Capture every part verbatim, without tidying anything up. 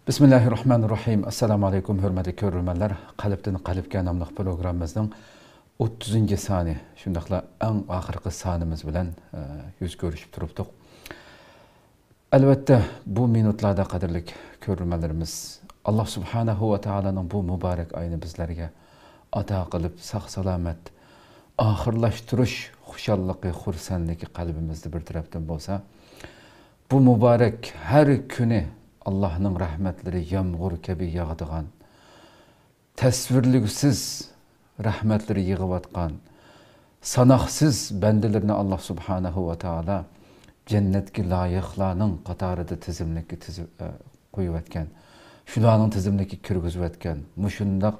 بىسمىللاھىررەھمانىررەھىم. ئەسسالامۇ ئەلەيكۇم، ھۆرمەتلىك كۆرۈرمەنلەر. قەلبتىن قەلبكە ناملىق پروگراممىمىزنىڭ ئوتتۇزىنچى سانى، شۇنداقلا ئەڭ ئاخىرقى سانىمىز بىلەن، ئە، يۈز كۆرۈشۈپ تۇرۇپتۇق. ئەلۋەتتە، بۇ مىنۇتلاردا، قەدىرلىك كۆرۈرمەنلىرىمىز، ئاللا سۇبھانەھۇ ۋە تائالانىڭ بۇ مۇبارەك ئاينى بىزلەرگە ئاتا قىلىپ، ساق-سالامەت ئاخىرلاشتۇرۇش خۇشاللىقى، خۇرسەنلىكى قەلبىمىزدە بىر تەرەپتىن بولسا، بۇ مۇبارەك ھەر كۈنى ئاللانىڭ رەھمەتلىرى يامغۇر كەبى ياغىدىغان، تەسۋىرلىگۈسىز رەھمەتلىرى يېغىۋاتقان، ساناقسىز بەندىلىرىنى ئاللا سۇبھانەھۇ ۋە تائالا جەننەتكە لايىقلارنىڭ قاتارىدا تىزىملىككە تىزىپ، ئە، قويۇۋەتكەن، شۇلارنىڭ تىزىملىكىگە كىرگۈزۈۋەتكەن، مۇشۇنداق،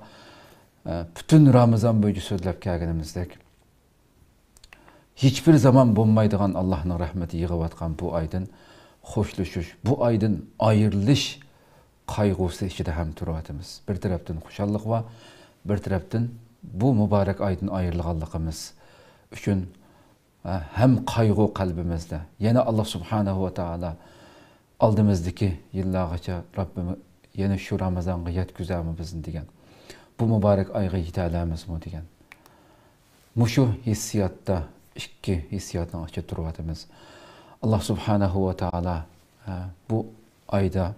ئە، پۈتۈن رامىزان بويىچە سۆزلەپ كەلگىنىمىزدەك، ھېچبىر زامان بولمايدىغان ئاللانىڭ رەھمىتى يېغىۋاتقان بۇ ئايدىن خوشلىشىش، بۇ ئايدىن ئايرىلىش قايغۇسى ئىچىدە ھەم تۇرۇۋاتىمىز. بىر تەرەپتىن خۇشاللىق بار، بىر تەرەپتىن بۇ مۇبارەك ئايدىن ئايرىلغانلىقىمىز ئۈچۈن، ھە، ھەم قايغۇ قەلبىمىزدە. يەنە ئاللا سۇبھانەھۇ ۋە تائالا ئالدىمىزدىكى يىللارغىچە رەببىم يەنە شۇ رامىزانغا يەتكۈزەرمۇ بىزنى دېگەن. بۇ مۇبارەك ئايغا يېتەلەرمىزمۇ دېگەن. مۇشۇ ھېسسىياتتا، ئىككى ھېسسىياتنىڭ ئىچىدە تۇرۇۋاتىمىز. ئاللا سۇبھانەھۇ ۋە تائالا، ھە، بۇ ئايدا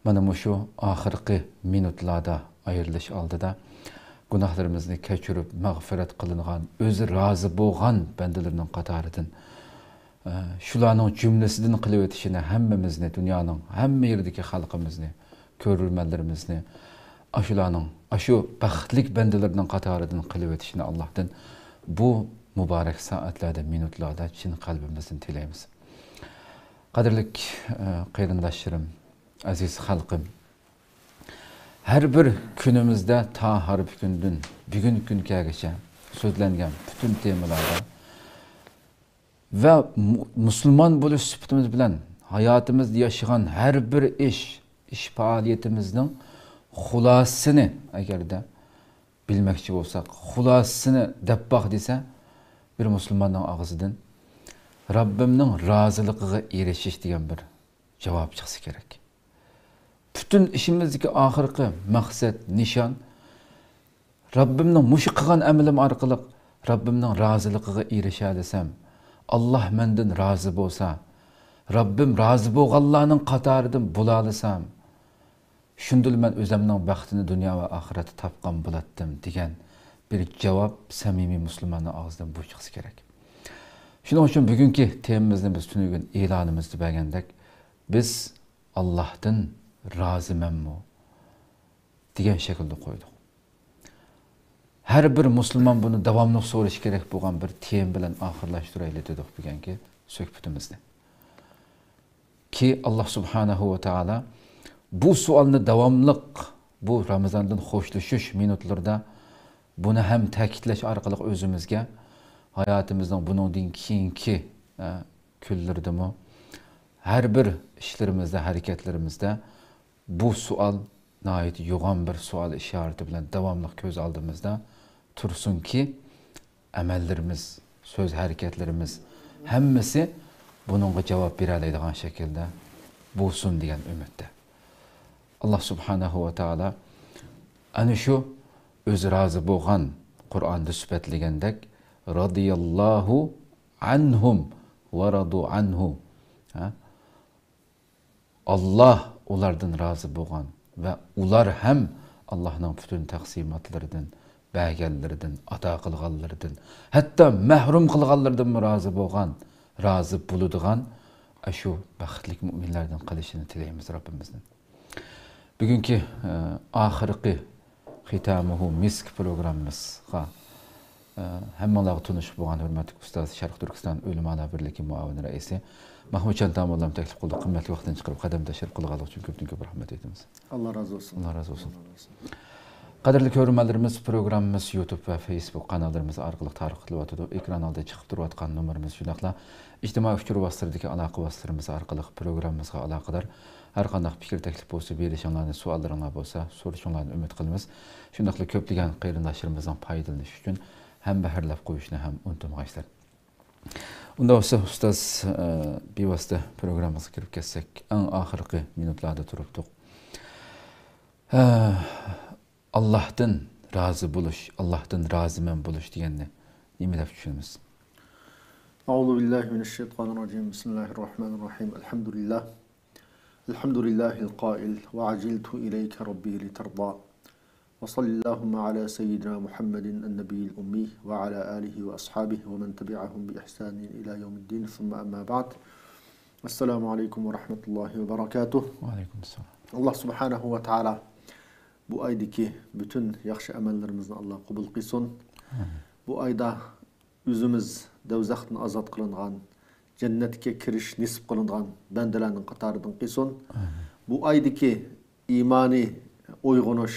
مانا مۇشۇ ئاخىرقى مىنۇتلاردا ئايرىلىش ئالدىدا گۇناھلىرىمىزنى كەچۈرۈپ، مەغپىرەت قىلىنغان، ئۆزى رازى بولغان بەندىلىرىنىڭ قاتارىدىن، ئە، شۇلارنىڭ جۈملىسىدىن قىلىۋېتىشىنى، ھەممىمىزنى، دۇنيانىڭ ھەممە يېرىدىكى خەلقىمىزنى، كۆرۈرمەنلىرىمىزنى ئاشۇلارنىڭ، ئاشۇ بەختلىك بەندىلىرىنىڭ قاتارىدىن قىلىۋېتىشىنى ئاللاھتىن بۇ مۇبارەك سائەتلەردە، مىنۇتلاردا چىن قەلبىمىزدىن تىلەيمىز. قەدىرلىك، ئە، قېرىنداشلىرىم، ئەزىز خەلقىم، ھەر بىر كۈنىمىزدە تا ھارپى كۈندىن بۈگۈنكى كۈنگىچە سۆزلەنگەن پۈتۈن تېمىلاردا ۋە مۇ-، مۇسۇلمان بولۇش سۈپىتىمىز بىلەن ھاياتىمىزدا ياشىغان ھەر بىر ئىش، ئىش پائالىيىتىمىزنىڭ خۇلاسىسىنى ئەگەردە بىلمەكچى بولساق، خۇلاسىسىنى دەپ باق دېسە، بىر مۇسۇلماننىڭ ئاغزىدىن رەببىمنىڭ رازىلىقىغا ئېرىشىش دېگەن بىر جاۋاب چىقسا كېرەك. پۈتۈن ئىشىمىزدىكى ئاخىرقى مەقسەت، نىشان، رەببىمنىڭ مۇشۇ قىلغان ئەمىلىم ئارقىلىق رەببىمنىڭ رازىلىقىغا ئېرىشەلىسەم، ئاللا مەندىن رازى بولسا، رەببىم رازى بولغانلارنىڭ قاتارىدىن بولالىسام، شۇندىلا مەن ئۆزەمنىڭ بەختىنى دۇنيا ۋە ئاخىرەتتە تاپقان بولاتتىم، دېگەن بىر جاۋاب سەمىمىي مۇسۇلماننىڭ ئاغزىدىن بۇ چىقسا كېرەك. شۇنىڭ ئۈچۈن بۈگۈنكى تېمىمىزنى بىز تۈنۈگۈن ئېلانىمىزدا بەرگەندەك، بىز ئاللاھتىن رازىمەنمۇ؟ دېگەن شەكىلدە قويدۇق. ھەر بىر مۇسۇلمان بۇنى داۋاملىق سورىشى كېرەك بولغان بىر تېما بىلەن ئاخىرلاشتۇرايلى دېدۇق بۈگۈنكى سۆھبىتىمىزنى. كى، ئاللا سۇبھانەھۇ ۋە تائالا بۇ سوئالنى داۋاملىق، بۇ رامىزاندىن خوشلىشىش مىنۇتلىرىدا بۇنى ھەم تەكىتلەش ئارقىلىق ئۆزىمىزگە ھاياتىمىزنىڭ بۇنىڭدىن كېيىنكى، ئە، كۈنلىرىدىمۇ ھەر بىر ئىشلىرىمىزدە، ھەرىكەتلىرىمىزدە بۇ سوئال ناھايىتى يوغان بىر سوئال ئىشارىتى بىلەن داۋاملىق كۆز ئالدىمىزدا تۇرسۇنكى، ئەمەللىرىمىز، سۆز ھەرىكەتلىرىمىز ھەممىسى بۇنىڭغا جاۋاب بېرەلەيدىغان شەكىلدە بولسۇن دېگەن ئۈمىدتە. ئاللا سۇبھانەھۇ ۋە تائالا ئەنە شۇ ئۆزى رازى بولغان، قۇرئاندا سۈپەتلىگەندەك، رەزىيەللاھۇ ئەنھۇم ۋە رەزۇ ئەنھۇ. ھە؟ ئاللا ئۇلاردىن رازى بولغان ۋە ئۇلار ھەم ئاللانىڭ پۈتۈن تەقسىماتلىرىدىن، بەرگەنلىرىدىن، ئاتا قىلغانلىرىدىن، ھەتتا مەھرۇم قىلغانلىرىدىنمۇ رازى بولغان، رازى بولىدىغان ئاشۇ بەختلىك مۆمىنلەردىن قىلىشىنى تىلەيمىز رەببىمىزدىن. بۈگۈنكى، ئە، ئاخىرقى ختامه مسك پروگراممىمىزغا، ئە، ھەممىڭلارغا تونۇش بولغان ھۆرمەتلىك ئۇستاز، شەرقىي تۈركىستان ئۆلىمالار بىرلىكى مۇئاۋىن رەئىسى مەھمۇتجان تامۇللامنى تەكلىپ قىلدۇق. قىممەتلىك ۋاقتىنى چىقىرىپ، قەدەم تەشرىپ قىلغانلىقى ئۈچۈن كۆپتىن كۆپ رەھمەت ئېيتىمىز. ئاللا رازى بولسۇن. ئاللا رازى بولسۇن. قەدىرلىك كۆرۈرمەنلىرىمىز، پروگراممىمىز يۇتۇب ۋە فېيسبۇك قاناللىرىمىز ئارقىلىق تارقىتىلىۋاتىدۇ. ئېكران ئالدىدا چىقىپ تۇرۇۋاتقان نومۇرىمىز، شۇنداقلا ئىجتىمائىي ئۇچۇر ۋاسىتىلىرىدىكى ئالاقە ۋاسىتىلىرىمىز ئارقىلىق پروگراممىمىزغا ئالاقىدار ھەر قانداق پىكىر، تەكلىپ بولسا بېرىشىڭلارنى، سوئاللىرىڭلار بولسا سورىشىڭلارنى ئۈمىد قىلىمىز. شۇنداقلا كۆپلىگەن قېرىنداشلىرىمىزنىڭ پايدىلىنىشى ئۈچۈن ھەمبەھىرلەپ قويۇشنى ھەم ئۇنتۇمىغايسىلەر. ئۇنداق بولسا، ئۇستاز، ئە، بىۋاسىتە پروگراممىمىزغا كىرىپ كەتسەك، ئەڭ ئاخىرقى مىنۇتلاردا تۇرۇپتۇق. ئە، ئاللاھتىن رازى بولۇش، ئاللاھتىن رازىمەن بولۇش دېگەننى نېمە دەپ چۈشىنىمىز؟ أعوذ بالله من الشيطان الرجيم. بسم الله الرحمن الرحيم. الحمد لله. الحمد لله القائل: وعجلت إليك ربي لترضى. وصل اللهم على سيدنا محمد النبي الأمي وعلى آله وأصحابه ومن تبعهم بإحسان إلى يوم الدين. ثم أما بعد. السلام عليكم ورحمة الله وبركاته. ۋەئەلەيكۇم ئەسسالام. ئاللاھ سۇبھانەھۇ ۋە تائالا بۇ ئايدىكى پۈتۈن ياخشى ئەمەللىرىمىزنى ئاللاھ قوبۇل قىلسۇن. ئامىن. بۇ ئايدا ئۆزىمىز دوزاختىن ئازاد قىلىنغان، جەننەتكە كىرىش نېسىپ قىلىنغان بەندىلەرنىڭ قاتارىدىن قىلسۇن. ئامىن. بۇ ئايدىكى ئىمانىي ئويغىنىش،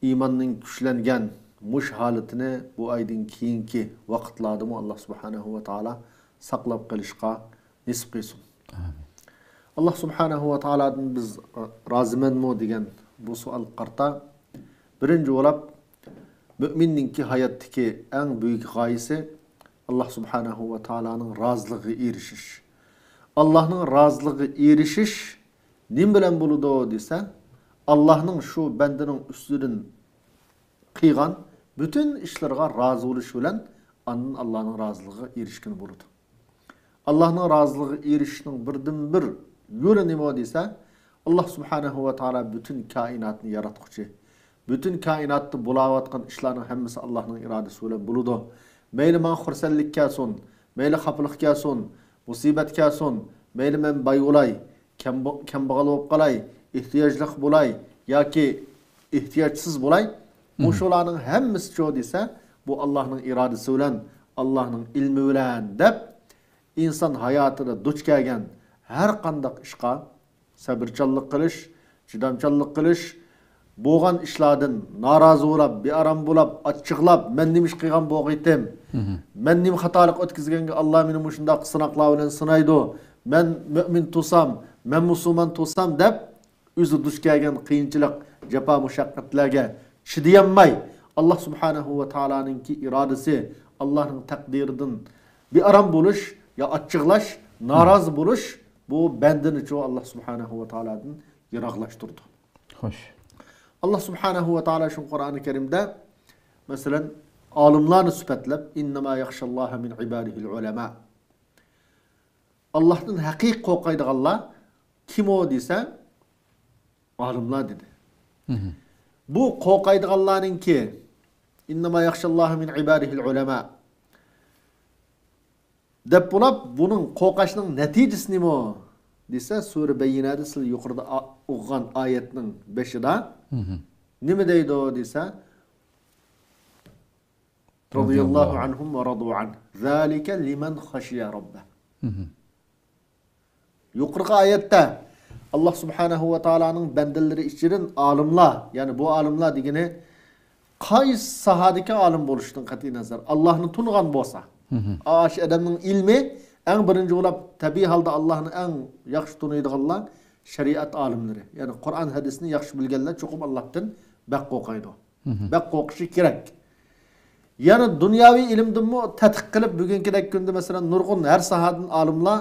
ئىماننىڭ كۈچلەنگەن مۇشۇ ھالىتىنى بۇ ئايدىن كېيىنكى ۋاقىتلاردىمۇ ئاللاھ سۇبھانەھۇ ۋە تائالا ساقلاپ قېلىشقا نېسىپ قىلسۇن. ئامىن. ئاللاھ سۇبھانەھۇ ۋە تائالادىن بىز رازىمەنمۇ دېگەن بۇ سوئالغا قارىتا، بىرىنچى بولاپ، مۆمىننىڭكى ھاياتتىكى ئەڭ بۈيۈك غايىسى ئاللاھ سۇبھانەھۇ ۋە تائالانىڭ رازىلىقىغا ئېرىشىش. ئاللاھنىڭ رازىلىقىغا ئېرىشىش نېمە بىلەن بولىدۇ دېسە، ئاللاھنىڭ شۇ بەندىنىڭ ئۈستىدىن قىلغان پۈتۈن ئىشلىرىغا رازى بولۇش بىلەن ئاندىن ئاللاھنىڭ رازىلىقىغا ئېرىشكىلى بولىدۇ. ئاللاھنىڭ رازىلىقىغا ئېرىشىشنىڭ بىردىنبىر يولى نېمە دېسە، ئاللاھ سۇبھانەھۇ ۋە تائالا پۈتۈن كائىناتنى ياراتقۇچى. پۈتۈن كائىناتتا بولاۋاتقان ئىشلارنىڭ ھەممىسى ئاللاھنىڭ ئىرادىسى بىلەن بولىدۇ. مەيلى ماڭا خۇرسەنلىك كەلسۇن، مەيلى خاپىلىق كەلسۇن، مۇسىبەت كەلسۇن، مەيلى مەن باي بولاي، كەم بو-، كەمبەغەل بولۇپ قالاي، ئېھتىياجلىق بولاي ياكى ئېھتىياجسىز بولاي، مم. مۇشۇلارنىڭ ھەممىسىچۇ دېسە، بۇ ئاللاھنىڭ ئىرادىسى بىلەن، ئاللاھنىڭ ئىلمى بىلەن دەپ، ئىنسان ھاياتىدا دۇچ كەلگەن ھەر قانداق ئىشقا سەۋرچانلىق قىلىش، چىدامچانلىق قىلىش، بولغان ئىشلاردىن نارازى بولاپ، بىئارام بولاپ، ئاچچىقلاپ، مەن نېمە ئىش قىلغان بولغىيتىم؟ مم. مەن نېمە خاتالىق ئۆتكۈزگەنگە ئاللاھ مېنى مۇشۇنداق سىناقلار بىلەن سىنايدۇ؟ مەن مۆمىن تۇرسام، مەن مۇسۇلمان تۇرسام دەپ، ئۆزى دۇچ كەلگەن قىيىنچىلىق، جاپا مۇشەققەتلەرگە چىدىيالماي، ئاللاھ سۇبھانەھۇ ۋە تائالانىڭكى ئىرادىسى، ئاللاھنىڭ تەقدىرىدىن بىئارام بولۇش يا ئاچچىقلاش، نارازى بولۇش، بۇ بەندىنىچۇ ئاللاھ سۇبھانەھۇ ۋە تائالادىن يىراقلاشتۇرىدۇ. خوش. ئاللاھ سۇبھانەھۇ ۋە تائالا شۇ قۇرئانى كەرىمدە، مەسىلەن، ئالىملارنى سۈپەتلەپ، «إنما يخشى الله من عباده العلماء.» ئاللاھتىن ھەقىقىي قورقايدىغانلار كىم ئۇ دېسە، ئالىملار دېدى. مم. بۇ قورقايدىغانلارنىڭكى، «إنما يخشى الله من عباده العلماء» دەپ بولاپ، بۇنىڭ قورقۇشنىڭ نەتىجىسى نېمە دېسە، سۈرە بەييىنەدە سىز يۇقىرىدا ئا-، ئوقۇغان ئايەتنىڭ بېشىدا مم. نېمە دەيدۇ دېسە، رضي الله عنهم ورضوا عنه. ذلك لمن خشي ربه. مم. يۇقىرىقى ئايەتتە ئاللاھ سۇبھانەھۇ ۋە تائالانىڭ بەندىلىرى ئىچىدىن ئالىملار، يەنى بۇ ئالىملار دېگىنى قايسى ساھەدىكى ئالىم بولۇشىدىن قەتئىينەزەر، ئاللاھنى تونۇغان بولسا، مم. ئاشۇ ئادەمنىڭ ئىلمى ئەڭ بىرىنچى بولاپ تەبىئىي ھالدا ئاللاھنى ئەڭ ياخشى تونۇيدىغانلار شەرىئەت ئالىملىرى، يەنى قۇرئان ھەدىسنى ياخشى بىلگەنلەر چوقۇم ئاللاھتىن بەك قورقايدۇ. مم. بەك قورقۇشى كېرەك. يەنە دۇنياۋى ئىلىمدىنمۇ تەتقىق قىلىپ، بۈگۈنكىدەك كۈندە، مەسىلەن، نۇرغۇن ھەر ساھەدىن ئالىملار،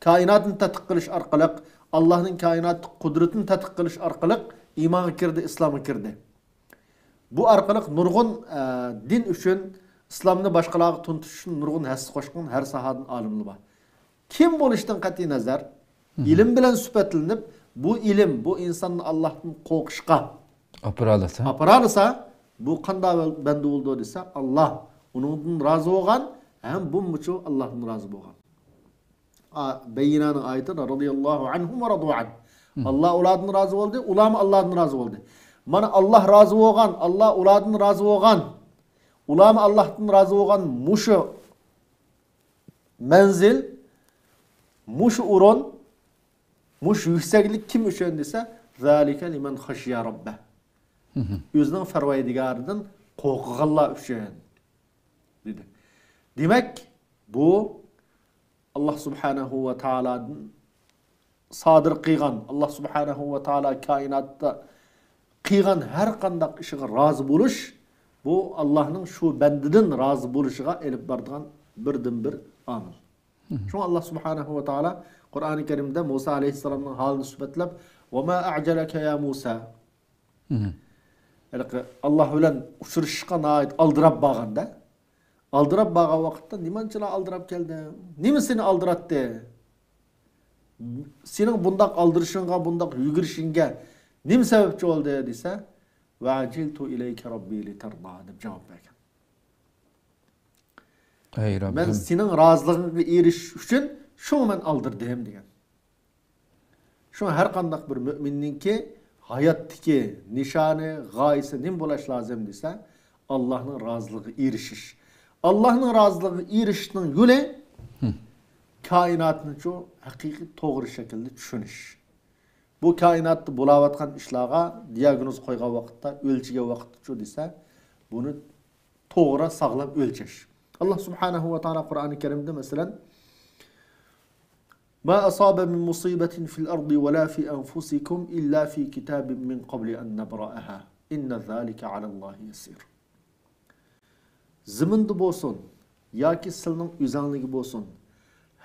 كائىناتنى تەتقىق قىلىش ئارقىلىق، ئاللاھنىڭ كائىناتتىكى قۇدرىتىنى تەتقىق قىلىش ئارقىلىق ئىمانغا كىردى، ئىسلامغا كىردى. بۇ ئارقىلىق نۇرغۇن، ئە، دىن ئۈچۈن، ئىسلامنى باشقىلارغا تونۇتۇش ئۈچۈن نۇرغۇن ھەسسە قوشقان ھەر ساھەدىن ئالىملار بار. كىم بولۇشتىن قەتئىينەزەر، مم. ئىلىم بىلەن سۈپەتلىنىپ، بۇ ئىلىم، بۇ ئىنساننى ئاللاھتىن قورقۇشقا ئاپىرالىسا، ئاپىرالىسا، بۇ قانداق بەندە بولىدۇ دېسە، ئاللاھ ئۇنىڭدىن رازى بولغان ھەم بۇمۇچۇ ئاللاھتىن رازى بولغان. ئا، بەييىنەنىڭ ئايىتىدا، رضي الله عنهم ورضوا عنه. مم. ئاللاھ ئۇلاردىن رازى بولدى، ئۇلارمۇ ئاللاھتىن رازى بولدى. مانا، ئاللاھ رازى بولغان، ئاللاھ ئۇلاردىن رازى بولغان، ئۇلارمۇ ئاللاھتىن رازى بولغان مۇشۇ مەنزىل، مۇشۇ ئورۇن، مۇشۇ يۈكسەكلىك كىم ئۈچۈن دېسە، ذلك لمن خشي ربه. مم. ئۆزىنىڭ پەرۋەردىگارىدىن قورقىدىغانلار ئۈچۈن، دېدى. دېمەك، بۇ ئاللاھ سۇبھانەھۇ ۋە تائالادىن سادىر قىلغان، ئاللاھ سۇبھانەھۇ ۋە تائالا كائىناتتا قىلغان ھەر قانداق ئىشىغا رازى بولۇش، بۇ ئاللاھنىڭ شۇ بەندىدىن رازى بولۇشىغا ئېلىپ بارىدىغان بىردىنبىر ئامىل. مم. شۇڭا ئاللاھ سۇبھانەھۇ ۋە تائالا قۇرئانى كەرىمدە مۇسا ئەلەيھىسسالامنىڭ ھالىنى سۈپەتلەپ، «وما أعجلك يا موسى.» مم. ھېلىقى ئاللا بىلەن ئۇچرىشىشقا ناھايىتى ئالدىراپ بارغاندا، ئالدىراپ بارغان ۋاقىتتا، نېمانچىلا ئالدىراپ كەلدىڭ؟ نېمە سېنى ئالدىراتتى؟ سېنىڭ بۇنداق ئالدىرىشىڭغا، بۇنداق يۈگۈرۈشۈڭگە نېمە سەۋەبچى بولدى؟ دېسە، ۋەئەجىلتۇ ئىلەيكە رەببى لىتەردا، دەپ جاۋاب بەرگەن. ئەي مەن رەببىم. سېنىڭ رازىلىقىڭغا ئېرىشىش ئۈچۈن شۇڭا مەن ئالدىردىم، دېگەن. شۇڭا ھەر قانداق بىر مۆمىننىڭكى ھاياتتىكى نىشانى، غايىسى نېمە بولۇش لازىم دېسە، ئاللانىڭ رازىلىقىغا ئېرىشىش. ئاللانىڭ رازىلىقىغا ئېرىشىشنىڭ يولى، ھە، كائىناتنىچۇ ھەقىقىي توغرا شەكىلدە چۈشىنىش. بۇ كائىناتتا بولاۋاتقان ئىشلارغا دىياگنوز قويغان ۋاقىتتا، ئۆلچىگەن ۋاقىتتىچۇ دېسە، بۇنى توغرا، ساغلام ئۆلچەش. ئاللا سۇبھانەھۇ ۋە تائالا قۇرئانى كەرىمدە، مەسىلەن، ما أصاب من مصيبة في الأرض ولا في أنفسكم إلا في كتاب من قبل أن نبرأها إن ذلك على الله يسير. زېمىندا بولسۇن ياكى سىلىنىڭ ئۆزەڭلىكى بولسۇن،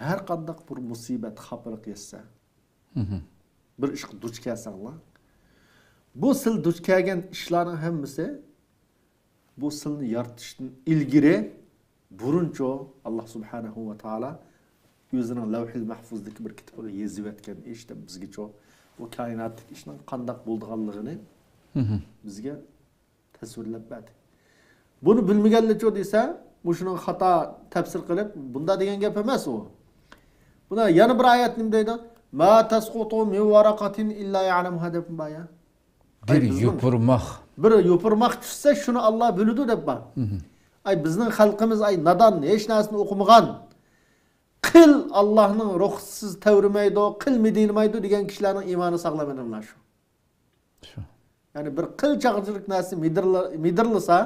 ھەر قانداق بىر مۇسىبەت، خاپىلىق يەتسە، مم. بىر ئىشقا دۇچ كەلسەڭلار، بۇ سىل دۇچ كەلگەن ئىشلارنىڭ ھەممىسى بۇ سىلنى يارىتىشتىن ئىلگىرى، بۇرۇنچۇ، ئاللا سۇبھانەھۇ ۋە تائالا ئۆزىنىڭ لەۋھىل مەھفۇزدىكى بىر كىتابىغا يېزىۋەتكەن ئىش دەپ بىزگىچۇ بۇ كائىناتتىكى ئىشنىڭ قانداق بولىدىغانلىقىنى، مم، بىزگە تەسۋىرلەپ بەردى. بۇنى بىلمىگەنلەرچۇ دېسە، مۇشۇنىڭ خاتا تەپسىر قىلىپ، بۇنداق دېگەن گەپ ئەمەس ئۇ. بۇندا يەنە بىر ئايەت نېمە دەيدۇ؟ ما تسقط من ورقة إلا يعلمها دەپ بار يا. بىر ئاي، بىزنىڭ يوپۇرماق. بىر يوپۇرماق چۈشسە، شۇنى ئاللا بىلىدۇ دەپ بار. مم. ئاي، بىزنىڭ خەلقىمىز، ئاي، نادان، ھېچ نەرسىنى ئوقۇمىغان. قىل ئاللانىڭ رۇخسىتىسىز تەۋرىمەيدۇ، قىل مىدىرلىمايدۇ دېگەن كىشىلەرنىڭ ئىمانى ساغلام ئەمەسلا شۇ. شۇ. يەنى بىر قىل چاغىچىلىك نەرسە مىدىرلا-، مىدىرلىسا،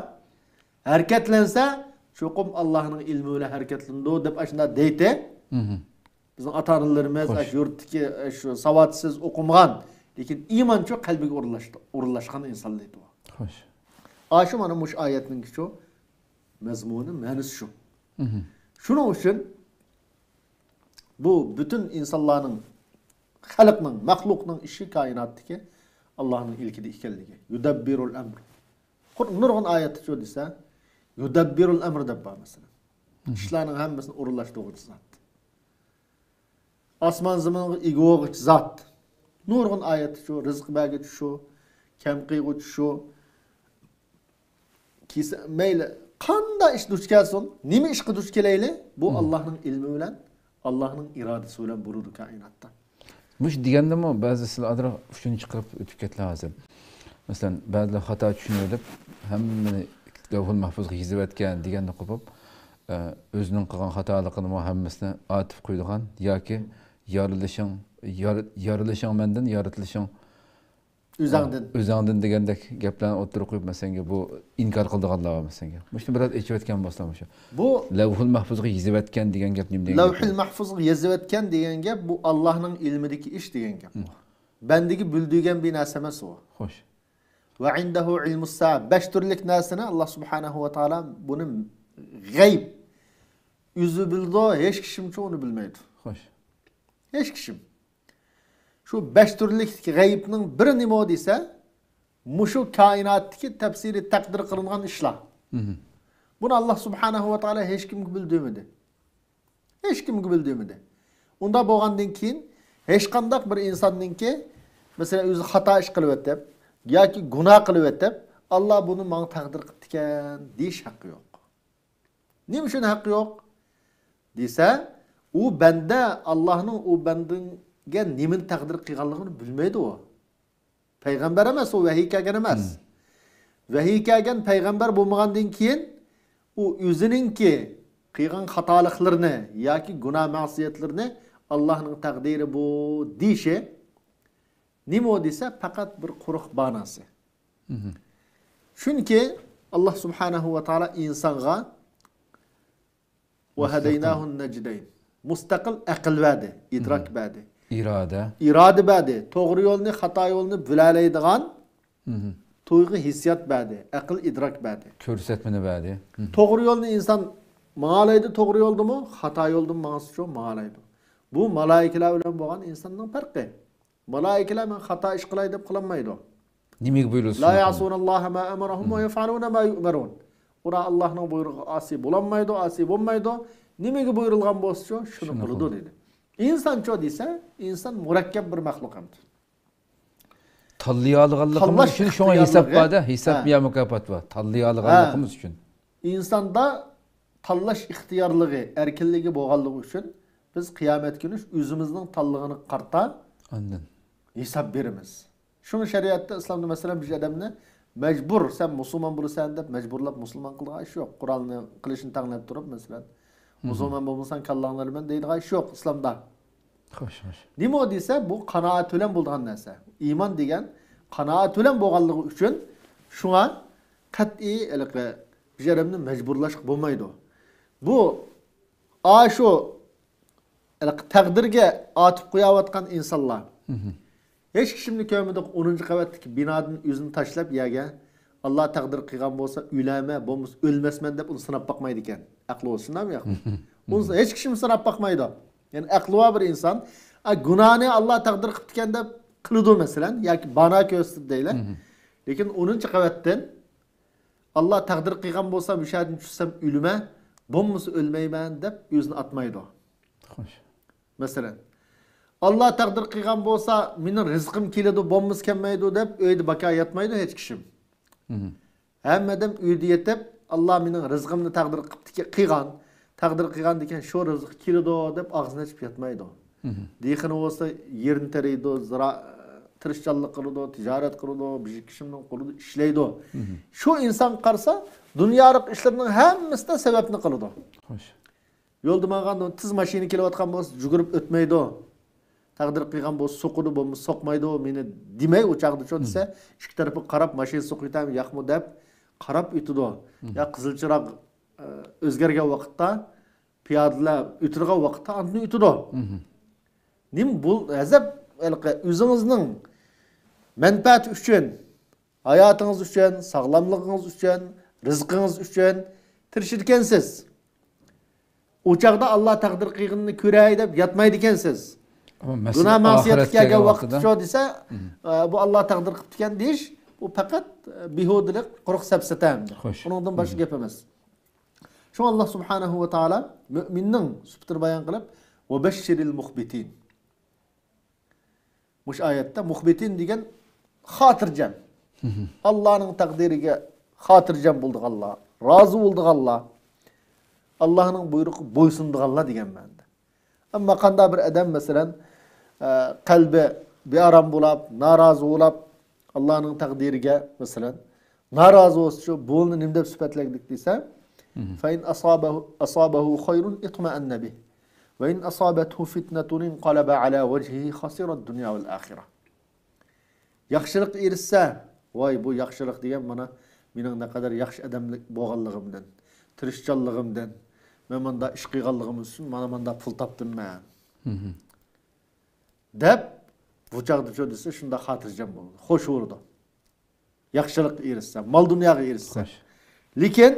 ھەرىكەتلەنسە، چوقۇم ئاللانىڭ ئىلمى بىلەن ھەرىكەتلىنىدۇ دەپ ئاشۇنداق دەيتتى. مم. بىزنىڭ ئاتا-ئانىلىرىمىز، خوش، ئاشۇ يۇرتتىكى، ئاشۇ ساۋاتسىز، ئوقۇمىغان، لېكىن ئىمانچۇ قەلبىگە ئورۇنلاشتى-، ئورۇنلاشقان ئىنسان دەيتتى ئۇ. خوش. ئاشۇ مانا مۇشۇ ئايەتنىڭكىچۇ مەزمۇنى، مەنىسى شۇ. مم. شۇنىڭ ئۈچۈن بۇ پۈتۈن ئىنسانلارنىڭ، خەلقنىڭ، مەخلۇقنىڭ ئىشى كائىناتتىكى ئاللانىڭ ئىلكىدە ئىكەنلىكى. يۇدەببىرۇل ئەمر. قۇر-، نۇرغۇن ئايەتتىچۇ دېسە، يۇدەببىرۇل ئەمر دەپ بار مەسىلەن. مم. ئىشلارنىڭ ھەممىسىنى ئورۇنلاشتۇرغۇچى زات. ئاسمان زېمىنغا ئىگە بولغۇچى زات. نۇرغۇن ئايەتتىچۇ، رىزىق بەرگۈچى شۇ، كەم قىلغۇچى شۇ. كېسە-، مەيلى قانداق ئىش دۇچ كەلسۇن، نېمە ئىشقا دۇچ كېلەيلى، بۇ، مم، ئاللانىڭ ئىلمى بىلەن، ئاللانىڭ ئىرادىسى بىلەن بولىدۇ كائىناتتا. مۇشۇ دېگەندىمۇ بەزى سىلەر ئازراق ئۇچىنى چىقىرىپ ئۆتۈپ كەتتىلەر ھازىر. مەسىلەن، بەزىلەر خاتا چۈشىنىۋېلىپ، ھەممىنى لەۋھۇل مەھفۇزغا يېزىۋەتكەن دېگەندە قوپۇپ، ئە، ئۆزىنىڭ قىلغان خاتالىقىنىمۇ ھەممىسىنى ئاتىپ قويىدىغان ياكى يارىلىشىڭ، يار-، يارىلىشىڭ مەندىن، يارىتىلىشىڭ ئۆزەڭدىن. ئۆزەڭدىن دېگەندەك گەپلەرنى ئوتتۇرىغا قويۇپ، مەسىلەن، بۇ ئىنكار قىلىدىغانلار بار، مەسىلەن. مۇشۇنى بىراز ئېچىۋەتكەن بولسا مۇشۇ. بۇ لەۋھۇل مەھفۇزغا يېزىۋەتكەن دېگەن گەپ نېمە دېگەن گەپ؟ لەۋھۇل مەھفۇزغا يېزىۋەتكەن دېگەن گەپ، بۇ ئاللانىڭ ئىلمىدىكى ئىش دېگەن گەپ. مم. بەندىگە بىلدۈرگەن بىر نەرسە ئەمەس ئۇ. خوش. ۋە ئىندەھۇ ئىلمۇس سائە. بەش تۈرلۈك نەرسىنى ئاللا سۇبھانەھۇ ۋە تائالا بۇنى غەيب. ئۆزى بىلىدۇ، ھېچ كىشىمچۇ ئۇنى بىلمەيدۇ. خوش. ھېچ كىشىم. شۇ بەش تۈرلۈك غەيىبنىڭ بىرى نېمە دېسە، مۇشۇ كائىناتتىكى تەپسىلىي تەقدىر قىلىنغان ئىشلار. مم. بۇنى ئاللا سۇبھانەھۇ ۋە تائالا ھېچكىمگە بىلدۈرمىدى. ھېچكىمگە بىلدۈرمىدى. ئۇنداق بولغاندىن كېيىن، ھېچقانداق بىر ئىنساننىڭكى، مەسىلەن، ئۆزى خاتا ئىش قىلىۋېتىپ ياكى گۇناھ قىلىۋېتىپ، ئاللا بۇنى ماڭا تەقدىر قىپتىكەن دېيىش ھەققى يوق. نېمە ئۈچۈن ھەققى يوق دېسە، ئۇ بەندە ئاللانىڭ ئۇ بەندىگە نېمىنى تەقدىر قىلغانلىقىنى بىلمەيدۇ ئۇ. پەيغەمبەر ئەمەس ئۇ، ۋەھىي كەلگەن ئەمەس. مم. ۋەھىي كەلگەن پەيغەمبەر بولمىغاندىن كېيىن، ئۇ ئۆزىنىڭكى قىلغان خاتالىقلىرىنى ياكى گۇناھ مەسىيەتلىرىنى ئاللانىڭ تەقدىرى بۇ دېيىشى نېمە ئۇ دېسە، پەقەت بىر قۇرۇق باناسى. مم. چۈنكى ئاللا سۇبھانەھۇ ۋە تائالا ئىنسانغا مۇستەقىل. وهديناه النجدين. مۇستەقىل ئەقىل بەردى، ئىدراك، مم، بەردى. ئىرادە. ئىرادە بەردى. توغرا يولنى، خاتا يولنى بىلەلەيدىغان، مم، تۇيغۇ ھېسسىيات بەردى، ئەقىل ئىدراك بەردى. كۆرسەتمىنى بەردى. مم. توغرا يولنى ئىنسان ماڭالايدۇ، توغرا يولدىمۇ، خاتا يولدىمۇ ماڭسىچۇ ماڭالايدۇ. بۇ مالائىكىلەر بىلەن بولغان ئىنساننىڭ پەرقى. مالائىكىلەر مەن خاتا ئىش قىلاي دەپ قىلالمايدۇ. نېمىگە بۇيرۇلسا لا شۇنى قىلىدۇ. يعصون الله ما أمرهم مم. ويفعلون ما يؤمرون. ئۇلار ئاللاھنىڭ بۇيرۇقىغا ئاسىي بولالمايدۇ، ئاسىي بولمايدۇ. نېمىگە بۇيرۇلغان بولسىچۇ، شۇنى شۇنى قىلىدۇ قىلىدۇ. دېدى. ئىنسانچۇ دېسە، ئىنسان مۇرەككەپ بىر مەخلۇق ئەمدى. تاللىيالىغانلىقىمىز تاللاش ئۈچۈن شۇڭا ھېساب ئىختىيارلىقى. بار-دە، ھېساب ھە. يا مۇكاپات بار. تاللىيالىغانلىقىمىز ھە. ئۈچۈن. ئىنساندا تاللاش ئىختىيارلىقى، ئەركىنلىكى بولغانلىقى ئۈچۈن بىز قىيامەت كۈنى ئۆزىمىزنىڭ تاللىغىنىغا قارىتا ئاندىن. ھېساب بېرىمىز. شۇڭا شەرىئەتتە، ئىسلامدا، مەسىلەن، بىر ئادەمنى مەجبۇر، سەن مۇسۇلمان بولىسەن دەپ مەجبۇرلاپ مۇسۇلمان قىلىدىغان ئىش يوق. قۇرئاننى قىلىشنى تەڭلەپ تۇرۇپ، مەسىلەن، مم. مۇسۇلمان بولمىساڭ كاللاڭنى ئېلىمەن دەيدىغان ئىش يوق ئىسلامدا. خوش، خوش. نېمە ئۇ دېسە، بۇ قانائەت بىلەن بولىدىغان نەرسە. ئىمان دېگەن قانائەت بىلەن بولغانلىقى ئۈچۈن شۇڭا قەتئىي ھېلىقى بىر ئادەمنى مەجبۇرلاشقا بولمايدۇ. بۇ، ئاشۇ ھېلىقى تەقدىرگە ئاتىپ قويۇۋاتقان ئىنسانلار. مم. ھېچ كىشىمنى كۆرمىدۇق، ئونىنچى قەۋەتتىكى بىنادىن ئۆزىنى تاشلاپ يەرگە، ئاللا تەقدىر قىلغان بولسا ئۆلەرمەن، بولمىسا ئۆلمەسمەن دەپ ئۇنى سىناپ باقمايدىكەن. ئەقلى بولسا شۇنداقمۇ ياق؟ ئۇنى ھېچ كىشىمۇ سىناپ باقمايدۇ. يەنى ئەقلى بار بىر ئىنسان، ئا، گۇناھنى ئاللا تەقدىر قىپتىكەن دەپ قىلىدۇ مەسىلەن، ياكى بانا كۆرسىتىدۇ دەيلى. لېكىن ئونىنچى قەۋەتتىن، ئاللا تەقدىر قىلغان بولسا مۇشۇ يەردىن چۈشسەم ئۆلىمەن، بولمىسا ئۆلمەيمەن دەپ ئۆزىنى ئاتمايدۇ. خوش. مەسىلەن، ئاللا تەقدىر قىلغان بولسا مېنىڭ رىزقىم كېلىدۇ، بولمىسا كەلمەيدۇ دەپ ئۆيدە بىكار ياتمايدۇ ھېچ كىشىم. مم. ھەممە ئادەم ئۆيدە يېتىپ، ئاللا مېنىڭ رىزقىمنى تەقدىر قىپتىكەن، قىلغان، تەقدىر قىلغاندىكەن شۇ رىزىق كېلىدۇ دەپ ئاغزىنى ئېچىپ ياتمايدۇ. مم. دېھقىنى بولسا يېرىنى تېرىيدۇ، زىرا-، تىرىشچانلىق قىلىدۇ، تىجارەت قىلىدۇ، بىر كىشىمنىڭ قولىدا ئىشلەيدۇ. مم. شۇ ئىنسانغا قارىسا، دۇنيالىق ئىشلىرىنىڭ ھەممىسىدە سەۋەبنى قىلىدۇ. خوش. يولدا ماڭغاندا تېز ماشىنا كېلىۋاتقان بولسا، يۈگۈرۈپ ئۆتمەيدۇ. تەقدىر قىلغان بولسا، سوقىدۇ، بولمىسا سوقمايدۇ، مېنى دېمەي، ئۇ چاغدا چۇ دېسە، ئىككى تەرىپىگە قاراپ، ماشىنا سوقۇۋېتەممۇ، ياقمۇ دەپ قاراپ ئۆتىدۇ. يا قىزىل چىراغ، ئە، ئۆزگەرگەن ۋاقىتتا، پىيادىلەر ئۆتىدىغان ۋاقىتتا ئاندىن ئۆتىدۇ. نېمە بۇ ئەزەب، ھېلىقى ئۆزىڭىزنىڭ مەنپەئەتى ئۈچۈن، ھاياتىڭىز ئۈچۈن، ساغلاملىقىڭىز ئۈچۈن، رىزقىڭىز ئۈچۈن تىرىشىدىكەنسىز. ئۇ چاغدا ئاللا تەقدىر قىلغىنىنى كۆرەي دەپ ياتمايدىكەنسىز. ئەمما مەسىلە گۇناھ مەسىيەتكە ئاخىرەتكە كەلگەن كەلگەن ۋاقىتتا ۋاقتىدا. شۇ دېسە، مم. ئە، بۇ ئاللا تەقدىر قىپتىكەن دېيىش، بۇ پەقەت، ئە، بىھۇدىلىق، قۇرۇق سەپسەتە ئەمدى. خوش. ئۇنىڭدىن باشقا مم. گەپ ئەمەس. شۇڭا ئاللا سۇبھانەھۇ ۋە تائالا مۆمىننىڭ سۈپىتىنى بايان قىلىپ، «ۋەبەششىرىل مۇخبىتىن.» مۇشۇ ئايەتتە مۇخبىتىن دېگەن خاتىرجەم. مم. ئاللانىڭ تەقدىرىگە خاتىرجەم بولىدىغانلار، رازى بولىدىغانلار، ئاللانىڭ بۇيرۇقىغا بويسۇنىدىغانلار دېگەن مەنىدە. ئەمما قانداق بىر ئادەم، مەسىلەن، ئە، قەلبى بىئارام بولاپ، نارازى بولاپ، ئاللانىڭ تەقدىرىگە، مەسىلەن، نارازى بولسىچۇ، بۇنى نېمە دەپ سۈپەتلىگۈدەك دېسە، مم. «فَإِنْ أَصَابَهُ، أَصَابَهُ خَيْرٌ اطْمَأَنَّ بِهِ، وَإِنْ أَصَابَتْهُ فِتْنَةٌ انْقَلَبَ عَلَى وَجْهِهِ خَسِرَ الدُّنْيَا وَالْآخِرَةَ.» ياخشىلىق ئېرىشسە، ۋاي، بۇ ياخشىلىق دېگەن مانا مېنىڭ نەقەدەر ياخشى ئادەم بولغانلىقىمدىن، تىرىشچانلىقىمدىن، مەن مۇنداق ئىش قىلغانلىقىم ئۈچۈن مانا مۇنداق پۇل تاپتىم مەن. مم. دەپ، بۇ چاغدىچۇ دېسە، شۇنداق خاتىرجەم بولىدۇ، خوش بولىدۇ. ياخشىلىققا ئېرىشسە، مال-دۇنياغا ئېرىشسە. خوش. لېكىن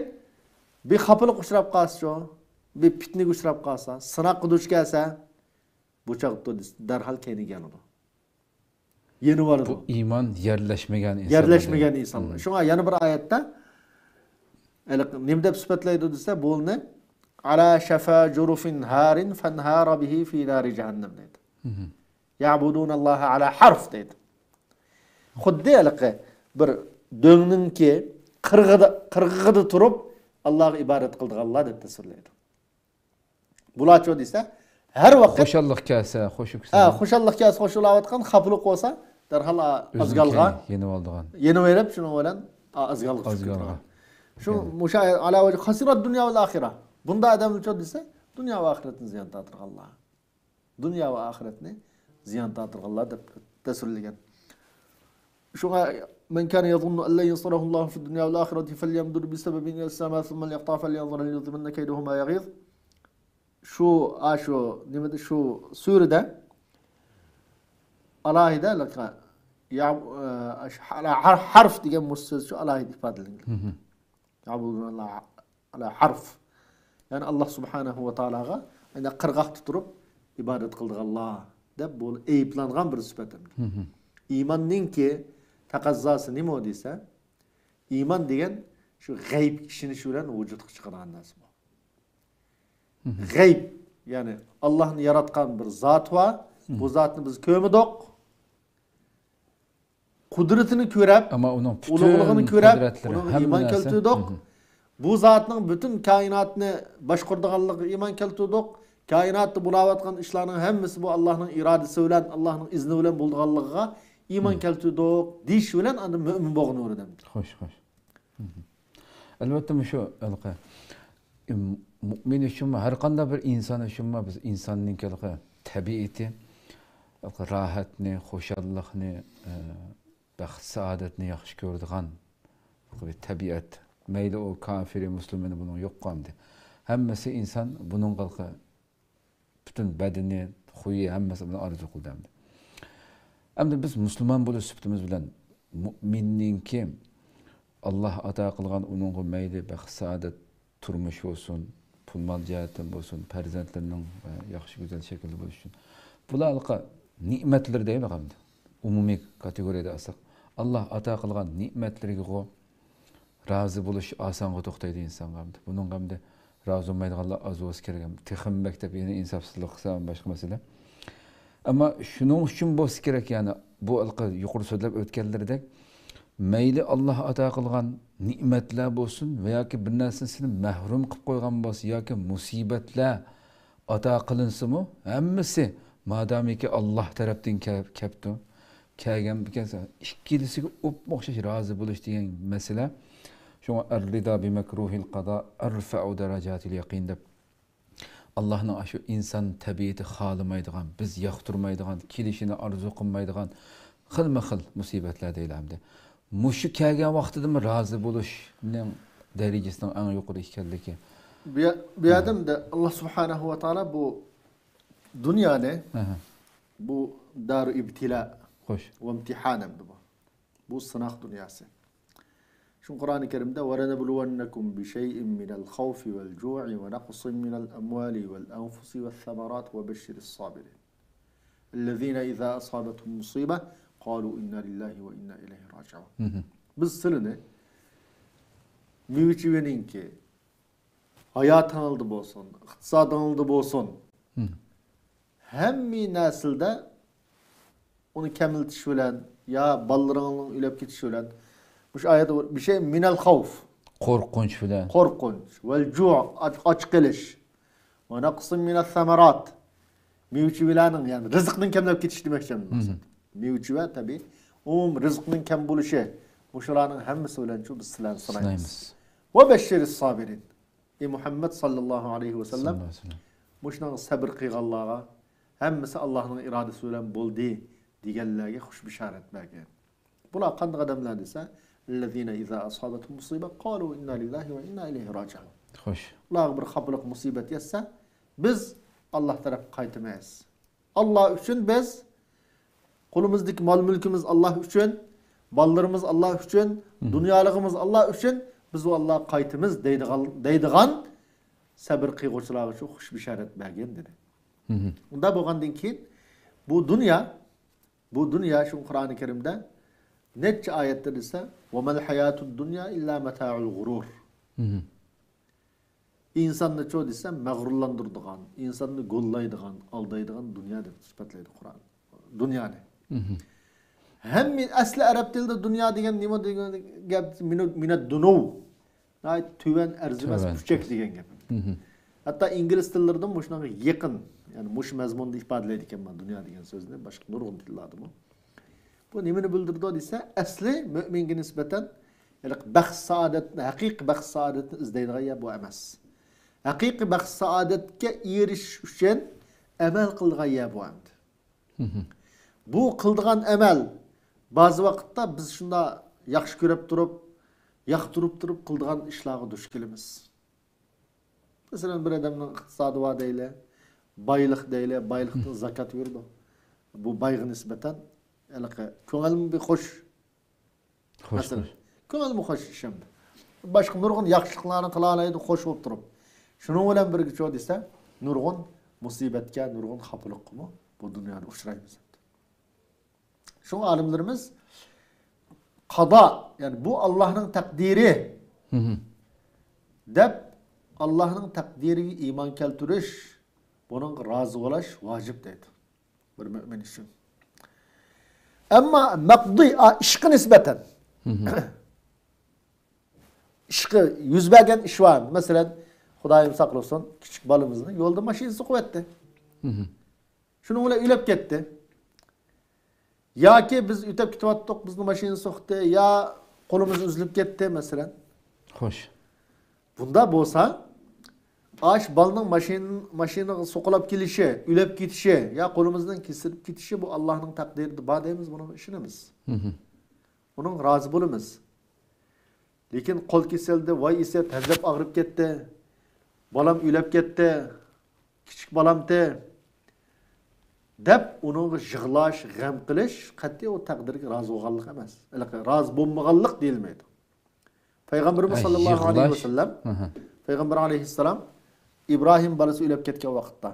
بىر خاپىلىققا ئۇچراپ قالسىچۇ، بىر پىتنىگە ئۇچراپ قالسا، سىناققا دۇچ كەلسە، بۇ چاغدا دەرھال كەينىگە يانىدۇ. يېنىۋارىدۇ. بۇ ئىمان يەرلەشمىگەن ئىنسانلار. يەرلەشمىگەن ئىنسانلار. مم. شۇڭا يەنە بىر ئايەتتە، ھېلىقى نېمە دەپ سۈپەتلەيدۇ دېسە، بۇنى، «على شفا جرف هار فانهار به في نار جهنم» دەيدۇ. مم. «يعبدون الله على حرف» دەيدۇ. خۇددى ھېلىقى بىر دۆڭنىڭكى قىرغىدا، قىرغىقىدا تۇرۇپ، ئاللاغا ئىبادەت قىلىدىغانلار دەپ تەسۋىرلەيدۇ. بۇلارچۇ دېسە، ھەر ۋاقىت خۇشاللىق كەلسە، خوش يۈكسەلگەن. ھە، خۇشاللىق كەلسە، خوشلىنىۋاتقان، خاپىلىق بولسا، دەرھال، ئا، ئۆزىنىڭ ئازگالغا كەينى يېنىۋالىدىغان. يېنىۋېرىپ، شۇنىڭ بىلەن، ئا، ئازگالغا چۈشۈپ ئازگالغا. كېتىدىغان. شۇ يەنى. مۇشۇ ئايەت، «على وجه خسر الدنيا والآخرة.» بۇنداق ئادەملەرچۇ دېسە، دۇنيا ۋە ئاخىرەتنى زىيان تارتىدىغانلار. دۇنيا ۋە ئاخىرەتنى زىيان تارتىدىغانلار دەپ تەسۋىرلىگەن. شۇڭا، «من كان يظن أن لن ينصره الله في الدنيا والآخرة فليمدد بسبب إلى السماء ثم ليقطع فلينظر هل يذهبن كيده ما يغيظ.» شۇ، ئا، شۇ، نېمىدە، شۇ سۈرىدە ئالاھىدە، لەك-، يا، ئە، ھەر-، ھەرف دېگەن مۇشۇ سۆز شۇ ئالاھىدە ئىپادىلەنگەن. مم. يعبدون الله على حرف. يەنى ئاللا سۇبھانەھۇ ۋە تائالاغا، يەنى قىرغاقتا تۇرۇپ ئىبادەت قىلىدىغانلار دەپ بۇ ئەيىبلەنگەن بىر سۈپەت. مم. ئىماننىڭكى تەقەززاسى نېمە دېسە، ئىمان دېگەن شۇ غەيبكە ئىشىنىش بىلەن ۋۇجۇدقا چىقىدىغان نەرسە بۇ. غەيب، يەنى ئاللاھنى ياراتقان بىر زات بار. بۇ زاتنى بىز كۆرمىدۇق. قۇدرىتىنى كۆرۈپ، ئەمما ئۇنىڭ پۈتۈن ئۇلۇغلۇقىنى كۆرۈپ، قۇدرەتلىرى، ئۇنىڭغا ھەممە ئىمان نەرسە. كەلتۈردۇق. بۇ زاتنىڭ پۈتۈن كائىناتنى باشقۇرىدىغانلىقىغا ئىمان كەلتۈردۇق. كائىناتتا بولاۋاتقان ئىشلارنىڭ ھەممىسى بۇ ئاللاھنىڭ ئىرادىسى بىلەن، ئاللاھنىڭ ئىزنى بىلەن بولىدىغانلىقىغا ئىمان كەلتۈردۇق دېيىش بىلەن ئاندىن مۆمىن بولغىنى ئۆگىنەمدۇ؟ خوش، خوش. ئەلۋەتتە، مۇشۇ ھېلىقى، ئىم، مۇئمىن ئۈچۈنمۇ، ھەر قانداق بىر ئىنسان ئۈچۈنمۇ بىز ئىنساننىڭكى ھېلىقى تەبىئىتى، ھېلىقى راھەتنى، خۇشاللىقنى، ئە، بەخت-سائادەتنى ياخشى كۆرىدىغان بىر تەبىئەت. مەيلى ئۇ كاپىرى، مۇسۇلمىنى بۇنىڭ يوق ئەمدى. ھەممىسى ئىنسان بۇنىڭغا پۈتۈن بەدىنى، خۇيى، ھەممىسى بۇنى ئارزۇ قىلىدۇ ئەمدى. ئەمدى بىز مۇسۇلمان بولۇش سۈپىتىمىز بىلەن مۇئمىننىڭكى ئاللاھ ئاتا قىلغان ئۇنىڭغا مەيلى بەخت-سائادەت، تۇرمۇش بولسۇن، پۇل-مال جەھەتتىن بولسۇن، پەرزەنتلىرىنىڭ، ئە، ياخشى، گۈزەل شەكىلدە بولۇشى ئۈچۈن. بۇلار ھېلىقى نېمەتلىرى دەيلى ئەمدى. ئومۇمىي كاتېگورىيەدە ئالساق، ئاللاھ ئاتا قىلغان نېمەتلىرىگىغۇ رازى بولۇش ئاسانغا توختايدۇ ئىنسانغا ئەمدى. بۇنىڭغا ئەمدى رازى بولمايدىغانلار ئاز بولسا كېرەك. تېخىمۇ مەكتەپ يەنە ئىنساپسىزلىق قىلسا باشقا مەسىلە. ئەمما شۇنىڭ ئۈچۈن بولسا كېرەك، يەنى بۇ ھېلىقى يۇقىرى سۆزلەپ ئۆتكەنلىرىدەك، مەيلى ئاللاھ ئاتا قىلغان نېمەتلەر بولسۇن ۋە ياكى بىر نەرسىنى سېنى مەھرۇم قىلىپ قويغان بولسا ياكى مۇسىبەتلەر ئاتا قىلىنسىمۇ، ھەممىسى مادامىكى ئاللاھ تەرەپتىن كەپ-، كەپتۇ، كەلگەن بىكەن، ئىككىلىسىگە ئوپمۇئوخشاش رازى بولۇش دېگەن مەسىلە. شۇڭا «الرضا بمكروه القضاء أرفع درجات اليقين» دەپ، ئاللاھنىڭ ئاشۇ ئىنسان تەبىئىتى خالىمايدىغان، بىز ياقتۇرمايدىغان، كېلىشىنى ئارزۇ قىلمايدىغان خىلمۇ خىل مۇسىبەتلەر دەيلى ئەمدى. مۇشۇ كەلگەن ۋاقتىدىمۇ رازى بولۇشنىڭ دەرىجىسىنىڭ ئەڭ يۇقىرى ئىكەنلىكى. بۇ يە-، بۇ يەردە ئاللاھ سۇبھانەھۇ ۋە تائالا بۇ دۇنيانى، ئەھە، بۇ دارۇ ئىبتىلا، خوش، ۋە ئىمتىھان ئەمدى بۇ. بۇ سىناق دۇنياسى. شۇ قۇرئانى كەرىمدە «ولنبلونكم بشيء من الخوف والجوع ونقص من الأموال والأنفس والثمرات وبشر الصابرين الذين إذا أصابتهم مصيبة قالوا إنا لله وإنا إليه راجعون». بىز سىلىنى مېۋە-چېۋىنىڭكى، ھاياتىڭلاردا بولسۇن، ئىقتىسادىڭلاردا بولسۇن، ھەممە نەرسىلەردە ئۇنى كەملىتىش بىلەن يا بالىلىرىڭنىڭ ئۆلۈپ كېتىشى بىلەن، مۇشۇ ئايەتتە بىر شەي مىنەل خەۋف، قورقۇنچ بىلەن، قورقۇنچ، ۋەل جۇ، ئاچ، ئاچ قېلىش، ۋە نەقسىن مىنەس سەمەرات، مېۋە-چېۋىلەرنىڭ، يەنى رىزىقنىڭ كەملەپ كېتىشى دېمەكچى. مەقسەت مېۋە-چېۋە، تەبىئىي، ئومۇمەن رىزىقنىڭ كەم بولۇشى، مۇشۇلارنىڭ ھەممىسى بىلەن شۇ بىز سىلەرنى سىنايمىز. سىنايمىز. ۋە بەششىرىس سابىرىن. ئەي مۇھەممەد ساللاللاھۇ ئەلەيھى ۋەسەللەم، ساللاللاھۇ ئەلەيھى ۋەسەللەم، مۇشۇنىڭغا سەبر قىلغانلارغا ھەممىسى ئاللاھنىڭ ئىرادىسى بىلەن بولدى دېگەنلەرگە خۇش بېشارەت بەرگىن. بۇلار قانداق ئادەملەر دېسە، الذين إذا أصابتهم مصيبة قالوا إنا لله وإنا إليه راجعون. خوش. ئۇلارغا بىر خاپىلىق، مۇسىبەت يەتسە، بىز ئاللاھ تەرەپكە قايتىمىز. ئاللاھ ئۈچۈن بىز، قولىمىزدىكى مال-مۈلكىمىز ئاللاھ ئۈچۈن، بالىلىرىمىز ئاللاھ ئۈچۈن، دۇنيالىقىمىز ئاللاھ ئۈچۈن، بىز ئۇ ئاللاھقا قايتىمىز دەيدىغان، دەيدىغان سەبر قىلغۇچىلارغا شۇ خۇش بېشارەت بەرگىن دېدى. ئۇنداق بولغاندىن كېيىن بۇ دۇنيا، بۇ دۇنيا شۇ قۇرئانى كەرىمدە نەچچە ئايەتتە دېسە، وما الحياة الدنيا إلا متاع الغرور. ئىنساننى چۇ دېسە، مەغرۇرلاندۇرىدىغان، ئىنساننى گوللايدىغان، ئالدايدىغان دۇنيا دەپ سۈپەتلەيدۇ قۇرئان دۇنيانى. ھەممە ئەسلى ئەرەب تىلىدا دۇنيا دېگەن نېمە دېگەن گەپ؟ مىنە-، مىنەددۇنۇ. ناھايىتى تۆۋەن، ئەرزىمەس، تۆۋەن، پۇچەك دېگەن گەپ. ھەتتا ئىنگلىز تىللىرىدىمۇ مۇشۇنىڭغا يېقىن، يەنى مۇشۇ مەزمۇندا ئىپادىلەيدىكەن مانا دۇنيا دېگەن سۆزنى باشقا نۇرغۇن تىللاردىمۇ. بۇ نېمىنى بىلدۈرىدۇ دېسە، ئەسلى مۆمىنگە نىسبەتەن ھېلىقى بەخت-سائادەتنى، ھەقىقىي بەخت-سائادەتنى ئىزدەيدىغان يەر بۇ ئەمەس. ھەقىقىي بەخت-سائادەتكە ئېرىشىش ئۈچۈن ئەمەل قىلىدىغان يەر بۇ ئەمدى. بۇ قىلىدىغان ئەمەل، بەزى ۋاقىتتا بىز شۇنداق ياخشى كۆرۈپ تۇرۇپ، ياقتۇرۇپ تۇرۇپ قىلىدىغان ئىشلارغا دۇچ كېلىمىز. مەسىلەن، بىر ئادەمنىڭ ئىقتىسادى بار دەيلى، بايلىق دەيلى، بايلىقتىن زاكات بېرىدۇ. بۇ بايغا نىسبەتەن ھېلىقى كۆڭۈلمۇ بىر خوش. خوش، مەسىلەن، خوش. كۆڭۈلمۇ خوش ئىش ئەمدى. باشقا نۇرغۇن ياخشىلىقلارنى قىلالايدۇ، خوش بولۇپ تۇرۇپ. شۇنىڭ بىلەن بىرگە چۇ دېسە، نۇرغۇن مۇسىبەتكە، نۇرغۇن خاپىلىققىمۇ بۇ دۇنيادا ئۇچرايمىز ئەمدى. شۇڭا ئالىملىرىمىز قازا، يەنى بۇ ئاللاھنىڭ تەقدىرى دەپ، ئاللاھنىڭ تەقدىرىگە ئىمان كەلتۈرۈش، بۇنىڭغا رازى بولۇش ۋاجىپ دەيدۇ بىر مۆمىن ئۈچۈن. ئەمما مەقدۇي، ئا، ئىشقا نىسبەتەن، ئىشقا، يۈز بەرگەن ئىش بار. مەسىلەن، خۇدايىم ساقلىسۇن، كىچىك بالىمىزنى يولدا ماشىنا سوقۇۋەتتى. شۇنىڭ بىلەن ئۆلۈپ كەتتى. ياكى بىز ئۆتۈپ كېتىۋاتتۇق، بىزنى ماشىنا سوقتى، يا قولىمىز ئۈزۈلۈپ كەتتى، مەسىلەن. خوش. بۇنداق بولسا، ئاش بالىنىڭ ماشىنا، ماشىنىغا سوقۇلاپ كېلىشى، ئۆلۈپ كېتىشى، يا قولىمىزنىڭ كېسىلىپ كېتىشى، بۇ ئاللاھنىڭ تەقدىرىدە بار دەيمىز، بۇنىڭغا ئىشىنىمىز. ئۇنىڭغا رازى بولىمىز. لېكىن قول كېسەلدى، ۋاي ئىسەت، ھەزەپ ئاغرىپ كەتتى، بالام ئۆلۈپ كەتتى، كىچىك بالامتى دەپ ئۇنىڭغا يىغلاش، غەم قىلىش قەتئىي ئۇ تەقدىرگە رازى بولغانلىق ئەمەس. ھېلىقى رازى بولمىغانلىق دېيىلمەيدۇ. پەيغەمبىرىمىز ھە، ساللاللاھۇ ئەلەيھى يىغلاش. ۋەسەللەم، ئەھە. پەيغەمبەر ئەلەيھىسسالام ئىبراھىم بالىسى ئۆلۈپ كەتكەن ۋاقىتتا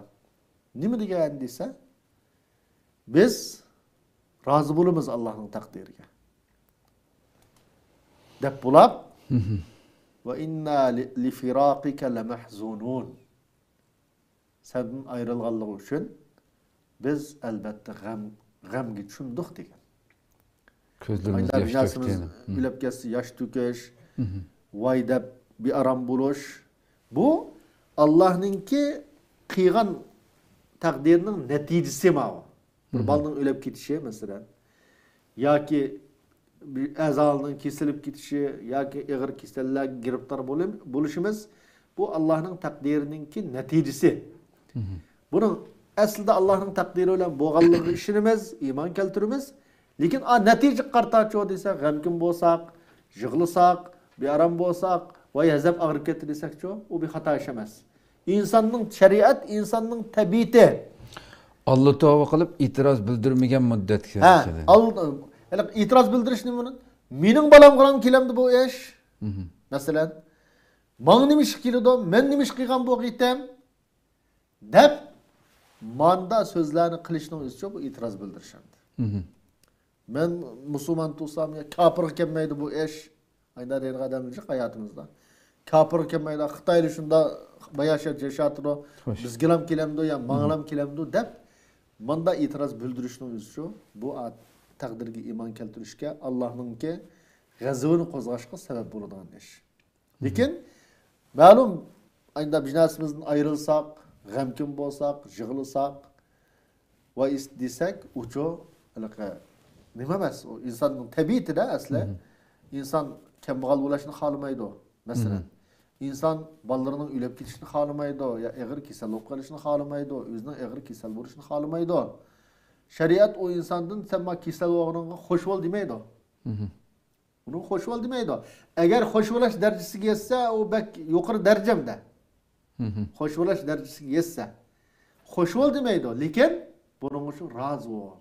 نېمە دېگەن دېسە، بىز رازى بولىمىز ئاللاھنىڭ تەقدىرىگە دەپ بولاپ، ۋە ئىننا لى-، لىفىراقىكە لەمەھزۇنۇن. سەندىن ئايرىلغانلىقى ئۈچۈن بىز ئەلۋەتتە غەم، غەمگە چۆمدۇق دېگەن. كۆزلىرىمىزدىن ياش تۆكتى. ئۆلۈپ كەتسە ياش تۆكۈش، ۋاي دەپ بىئارام بولۇش. بۇ ئاللاھنىڭكى قىلغان تەقدىرىنىڭ نەتىجىسى ماۋۇ. بىر بالىنىڭ ئۆلۈپ كېتىشى، مەسىلەن، ياكى بىر ئەزالىنىڭ كېسىلىپ كېتىشى ياكى ئېغىر كېسەللەرگە گىرىپتار بولۇم-، بولۇشىمىز، بۇ ئاللاھنىڭ تەقدىرىنىڭكى نەتىجىسى. بۇنىڭ ئەسلىدە ئاللاھنىڭ تەقدىرى بىلەن بولغانلىقىغا ئىشىنىمىز، ئىمان كەلتۈرىمىز. لېكىن، ئا، نەتىجىگە قارىتاچۇ دېسە، غەمكىن بولساق، يىغلىساق، بىئارام بولساق، ۋاي ھەزەپ ئاغرىپ كەتتى دېسەكچۇ، ئۇ بىر خاتا ئىش ئەمەس. ئىنساننىڭ شەرىئەت، ئىنساننىڭ تەبىئىتى. ئاللا تەۋبە قىلىپ ئېتىراز بىلدۈرمىگەن مۇددەتكە ھە، كېلىدۇ. ئال-، يەنى ئېتىراز بىلدۈرۈش نېمە بۇنى؟ مېنىڭ بالامغىلا كېلەمدۇ بۇ ئىش؟ مەسىلەن، ماڭا نېمە ئىش كېلىدۇ؟ مەن نېمە ئىش قىلغان بۇ قېتىم؟ دەپ، ماندا سۆزلەرنى قىلىشنىڭ ئۆزىچۇ بۇ ئېتىراز بىلدۈرۈش ئەمدى. مەن مۇسۇلمان تۇرسام يا كاپىرغا كەلمەيدۇ بۇ ئىش. ئايدا دەيدىغان ئادەملەر جىق ھاياتىمىزدا. كاپىرغا كەلمەيدۇ، خىتايلار شۇنداق باياشات ياشاتىدۇ. خوش. بىزگىلام كېلەمدۇ يا ماڭىلام كېلەمدۇ دەپ، ماندا ئېتىراز بىلدۈرۈشنىڭ ئۆزىچۇ بۇ ئا-، تەقدىرگە ئىمان كەلتۈرۈشكە، ئاللاھنىڭكى غەزىۋىنى قوزغاشقا سەۋەب بولىدىغان ئىش. لېكىن، مەلۇم، ئايدا بىر نەرسىمىزدىن ئايرىلساق، غەمكىن بولساق، يىغلىساق، ۋاي ئىس دېسەك، ئۇچۇ، ھېلىقى، نېمە ئەمەس، ئۇ ئىنساننىڭ تەبىئىتىدە ئەسلى. ئىنسان كەمبەغەل بولۇشنى خالىمايدۇ، مەسىلەن. ئىنسان بالىلىرىنىڭ ئۆلۈپ كېتىشىنى خالىمايدۇ، يا ئېغىر كېسەل بولۇپ قېلىشىنى خالىمايدۇ، ئۆزىنىڭ ئېغىر كېسەل بولۇشىنى خالىمايدۇ. شەرىئەت ئۇ ئىنساندىن، سەن ما كېسەل بولغىنىڭغا خوش بول دېمەيدۇ. ئۇنىڭ خوش بول دېمەيدۇ. ئەگەر خوش بولۇش دەرىجىسىگە يەتسە، ئۇ بەك يۇقىرى دەرىجەمدە. خوش بولۇش دەرىجىسىگە يەتسە. خوش بول دېمەيدۇ، لېكىن بۇنىڭ ئۈچۈن رازى بول.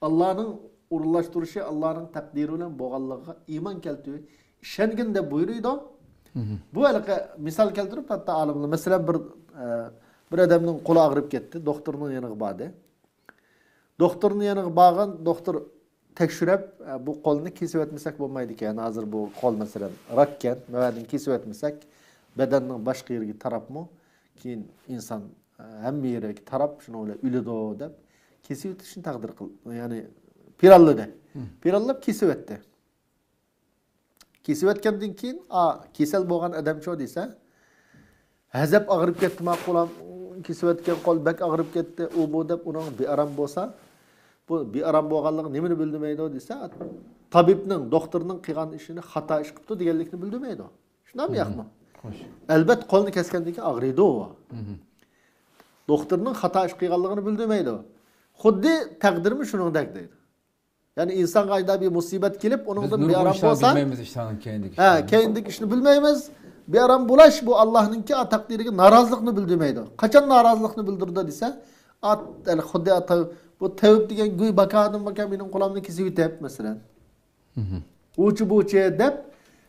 ئاللانىڭ ئورۇنلاشتۇرۇشى، ئاللانىڭ تەقدىرى بىلەن بولغانلىقىغا ئىمان كەلتۈر، ئىشەنگىن دەپ بۇيرۇيدۇ. بۇ ھېلىقى مىسال كەلتۈرۈپ، ھەتتا ئالىملار، مەسىلەن، بىر، ئە، بىر ئادەمنىڭ قولى ئاغرىپ كەتتى، دوختۇرنىڭ يېنىغا باردى. دوختۇرنىڭ يېنىغا بارغان، دوختۇر تەكشۈرۈپ، ئە، بۇ قولنى كېسىۋەتمىسەك بولمايدىكەن. ھازىر بۇ قول، مەسىلەن، راككەن، مەۋەدىن كېسىۋەتمىسەك، بەدەننىڭ باشقا يېرىگە تاراپمۇ، كېيىن ئىنسان، ئە، ھەممە يېرىگە تاراپ، شۇنىڭ بىلەن ئۆلىدۇ دەپ، كېسىۋېتىشنى تەقدىر قىل-، يەنى پىلانلىدى. پىلانلاپ كېسىۋەتتى. كېسىۋەتكەندىن كېيىن، ئا، كېسەل بولغان ئادەمچۇ دېسە، ھەزەپ ئاغرىپ كەتتىما قولام، كېسىۋەتكەن قول بەك ئاغرىپ كەتتى، ئۇ بۇ دەپ ئۇنىڭ بىئارام بولسا، بۇ بىئارام بولغانلىقى نېمىنى بىلدۈرمەيدۇ دېسە، تابىبنىڭ، دوختۇرنىڭ قىلغان ئىشىنى خاتا ئىش قىپتۇ دېگەنلىكنى بىلدۈرمەيدۇ. شۇنداقمۇ ياقمۇ؟ خوش. ئەلۋەتتە، قولنى كەسكەندىن كېيىن ئاغرىيدۇ. دوختۇرنىڭ خاتا ئىش قىلغانلىقىنى بىلدۈرمەيدۇ. خۇددى تەقدىرمۇ شۇنىڭدەك دەيدۇ. يەنى ئىنسانغا ئايدا بىر مۇسىبەت كېلىپ، ئۇنىڭدىن بىئارام بولسا، بىلمەيمىز ئىشلارنىڭ كەينىدىكى ھە، ئىشلارنى. كەينىدىكى ئىشنى بىلمەيمىز. بىئارام بولاش بۇ ئاللانىڭكى تەقدىرىگە نارازىلىقنى بىلدۈرمەيدۇ. قاچان نارازىلىقنى بىلدۈرىدۇ دېسە، ئات، يەنى خۇددى ئات، بۇ تەۋىپ دېگەن گۇي باكادىن باكا مېنىڭ قولامنى كېسىۋېتىپ، مەسىلەن. ئۇچى بۇچى دەپ،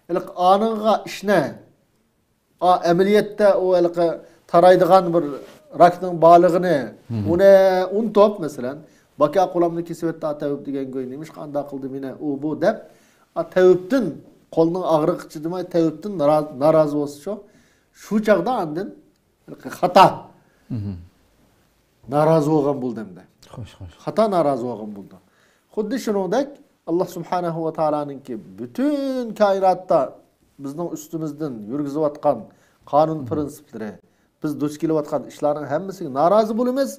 ھېلىقى ئانىڭغا ئىشنى ئا، ئەمەلىيەتتە ئۇ ھېلىقى تارايدىغان بىر راكنىڭ بارلىقىنى، ئۇنى ئۇنتۇپ، مەسىلەن، باكا قولامنى كېسىۋەتتى، ئا، تەۋىپ دېگەن گۇي، نېمىشقا ئانداق قىلدى مېنى، ئۇ، بۇ دەپ، ئا، تەۋىپتىن، قولنىڭ ئاغرىقى چىدىماي، تەۋىپتىن نارا-، نارازى بولسا شۇ، شۇ چاغدا ئاندىن خاتا نارازى بولغان بولدى ئەمدى. خوش، خوش. خاتا نارازى بولغان بولدى. خۇددى شۇنىڭدەك، ئاللا سۇبھانەھۇ ۋە تائالانىڭكى پۈتۈن كائىناتتا بىزنىڭ ئۈستىمىزدىن يۈرگۈزۈۋاتقان قانۇن پىرىنسىپلىرى، بىز دۇچ كېلىۋاتقان ئىشلارنىڭ ھەممىسىگە نارازى بولىمىز.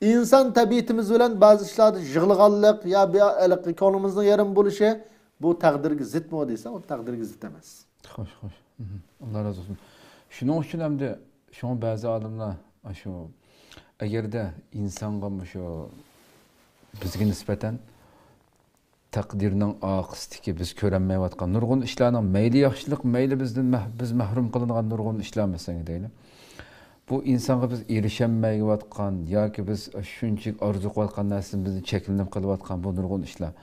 ئىنسان تەبىئىتىمىز بىلەن بەزى ئىشلاردا يىغلىغانلىق يا بىر ھېلىقى كۆڭلىمىزنىڭ يېرىم بولۇشى، بۇ تەقدىرگە زىتمۇ دېسە، ئۇ تەقدىرگە زىت ئەمەس. خوش، خوش. مھم. ئاللا رازى بولسۇن. شۇنىڭ ئۈچۈن ئەمدى شۇڭا بەزى ئالىملار ئاشۇ، ئەگەردە ئىنسانغا مۇشۇ بىزگە نىسبەتەن تەقدىرنىڭ ئارقىسىدىكى بىز كۆرەلمەيۋاتقان نۇرغۇن ئىشلارنىڭ، مەيلى ياخشىلىق، مەيلى بىزدىن مەھ-، بىز مەھرۇم قىلىنغان نۇرغۇن ئىشلار، مەسىلەن، دەيلى. بۇ ئىنسانغا بىز ئېرىشەلمەيۋاتقان ياكى بىز شۇنچىلىك ئارزۇ قىلىۋاتقان نەرسىدىن بىزنى چەكلىنىپ قېلىۋاتقان بۇ نۇرغۇن ئىشلار.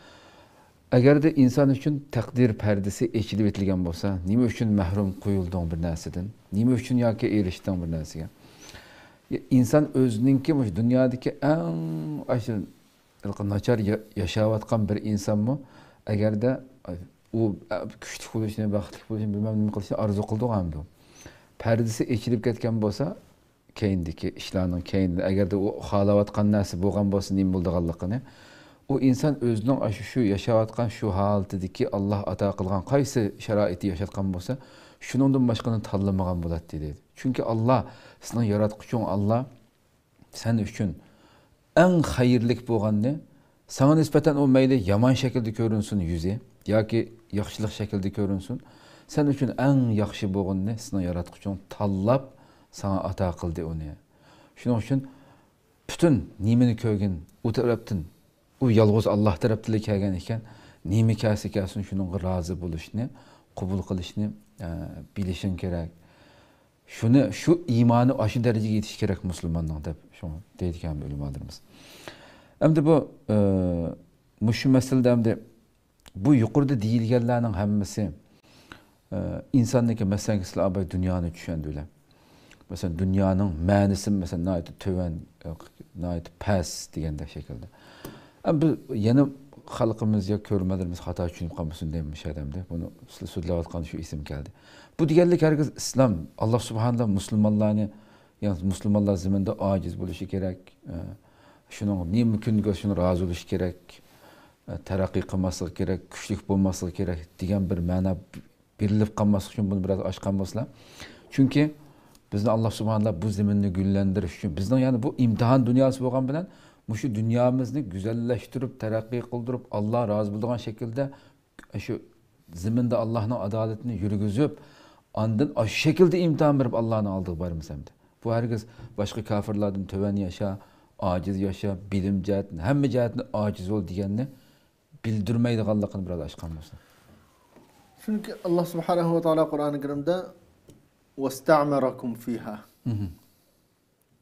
ئەگەردە ئىنسان ئۈچۈن تەقدىر پەردىسى ئېچىلىپ ئېتىلگەن بولسا، نېمە ئۈچۈن مەھرۇم قويۇلدۇڭ بىر نەرسىدىن؟ نېمە ئۈچۈن ياكى ئېرىشتىڭ بىر نەرسىگە؟ ئىنسان ئۆزىنىڭكى مۇشۇ دۇنيادىكى ئەڭ ئاشۇ ناچار يا-، ياشاۋاتقان بىر ئىنسانمۇ، ئەگەردە ئۇ كۈچلۈك بولۇشنى، بەختلىك بولۇشنى، بىلمەم نېمە قىلىشنى ئارزۇ قىلىدىغۇ ئەمدى ئۇ. پەردىسى ئېچىلىپ كەتكەن بولسا، كەينىدىكى ئىشلارنىڭ كەينىدىن، ئەگەردە ئۇ خالاۋاتقان نەرسە بولغان بولسا، نېمە بولىدىغانلىقىنى، ئۇ ئىنسان ئۆزىنىڭ ئاشۇ، شۇ ياشاۋاتقان شۇ ھالىتىدىكى ئاللا ئاتا قىلغان قايسى شارائىتى ياشاتقان بولسا، شۇنىڭدىن باشقىنى تاللىمىغان بولاتتى، دەيدۇ. چۈنكى ئاللا، سېنىڭ ياراتقۇچۇڭ ئاللا سەن ئۈچۈن ئەڭ خەيرلىك بولغاننى، ساڭا نىسبەتەن ئۇ مەيلى يامان شەكىلدە كۆرۈنسۇن يۈزى ياكى ياخشىلىق شەكلىدە كۆرۈنسۇن، سەن ئۈچۈن ئەڭ ياخشى بولغىنىنى سېنىڭ ياراتقۇچۇڭ تاللاپ ساڭا ئاتا قىلدى ئۇنى. شۇنىڭ ئۈچۈن پۈتۈن نېمىنى كۆرگىن، ئۇ تەرەپتىن، ئۇ يالغۇز ئاللا تەرەپتىنلا كەلگەن ئىكەن، نېمە كەلسە كەلسۇن، شۇنىڭغا رازى بولۇشنى، قوبۇل قىلىشنى، ئە، بىلىشىڭ كېرەك. شۇنى، شۇ ئىمانى ئاشۇ دەرىجىگە يېتىشى كېرەك مۇسۇلماننىڭ، دەپ شۇڭا دەيدىكەن ئۆلىمالىرىمىز. ئەمدى بۇ، ئە، مۇشۇ مەسىلىدە ئەمدى بۇ يۇقىرىدا دېيىلگەنلەرنىڭ ھەممىسى، ئە، ئىنساننىڭكى، مەسىلەن، سىلەر ئاباي دۇنيانى چۈشەندۈرلەر. مەسىلەن، دۇنيانىڭ مەنىسى، مەسىلەن، ناھايىتى تۆۋەن، ناھايىتى پەس دېگەندەك شەكىلدە. ئەمما بىز يەنە خەلقىمىز يا كۆرۈرمەنلىرىمىز خاتا چۈشىنىپ قالمىسۇن دەيمەن مۇشۇ يەردە ئەمدى. بۇنى سىلەر سۆزلەۋاتقان شۇ ئېسىمگە كەلدى. بۇ دېگەنلىك ھەرگىز ئىسلام، ئاللا سۇبھانەللا مۇسۇلمانلارنى، يەنى مۇسۇلمانلار زېمىندا ئاجىز بولۇشى كېرەك، ئە، شۇنىڭ نېمە كۈنگە شۇنى رازى بولۇشى كېرەك، ئە، تەرەققىي قىلماسلىقى كېرەك، كۈچلۈك بولماسلىقى كېرەك دېگەن بىر مەنا بېرىلىپ قالماسلىق ئۈچۈن بۇنى بىراز ئاچقان بولسىلا. چۈنكى بىزنى ئاللا سۇبھانەللا بۇ زېمىننى گۈللەندۈرۈش ئۈچۈن، بىزنىڭ يەنى بۇ ئىمتىھان دۇنياسى بولغان بىلەن، مۇشۇ دۇنيامىزنى گۈزەللەشتۈرۈپ، تەرەققىي قىلدۇرۇپ، ئاللا رازى بولىدىغان شەكىلدە شۇ زېمىندا ئاللانىڭ ئادالىتىنى يۈرگۈزۈپ، ئاندىن ئاشۇ شەكىلدە ئىمتىھان بېرىپ، ئاللانىڭ ئالدىغا بارىمىز ئەمدى. بۇ ھەرگىز باشقا كاپىرلاردىن تۆۋەن ياشا، ئاجىز ياشا، بىلىم جەھەتتىن، ھەممە جەھەتتىن ئاجىز بول دېگەننى بىلدۈرمەيدىغانلىقىنى بىراز ئاچقان بولسا. چۈنكى ئاللا سۇبھانەھۇ ۋە تائالا قۇرئانى كەرىمدە «ۋەستەمەرەكۇم فىھا». مھم.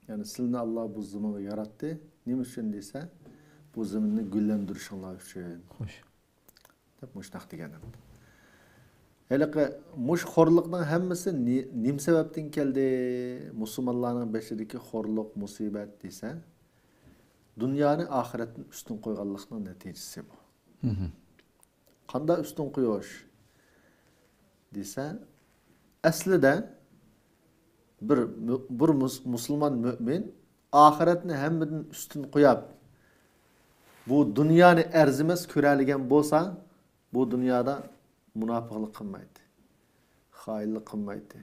يەنى سىلىنى ئاللا بۇ زېمىنغا ياراتتى. نېمە ئۈچۈن دېسە، بۇ زېمىننى گۈللەندۈرۈشۈڭلار ئۈچۈن. خوش. دەپ مۇشۇنداق دېگەن. ھېلىقى مۇشۇ خورلۇقنىڭ ھەممىسى نى-، نېمە سەۋەبتىن كەلدى؟ مۇسۇلمانلارنىڭ بېشىدىكى خورلۇق، مۇسىبەت دېسە، دۇنيانى ئاخىرەتتىن ئۈستۈن قويغانلىقنىڭ نەتىجىسى بۇ. مھم. قانداق ئۈستۈن قويۇش دېسە، ئەسلىدە بىر مۇ-، بىر مۇس-، مۇسۇلمان مۆمىن ئاخىرەتنى ھەممىدىن ئۈستۈن قويۇپ، بۇ دۇنيانى ئەرزىمەس كۆرەلىگەن بولسا، بۇ دۇنيادا مۇناپىقلىق قىلمايتتى، خائىنلىق قىلمايتتى،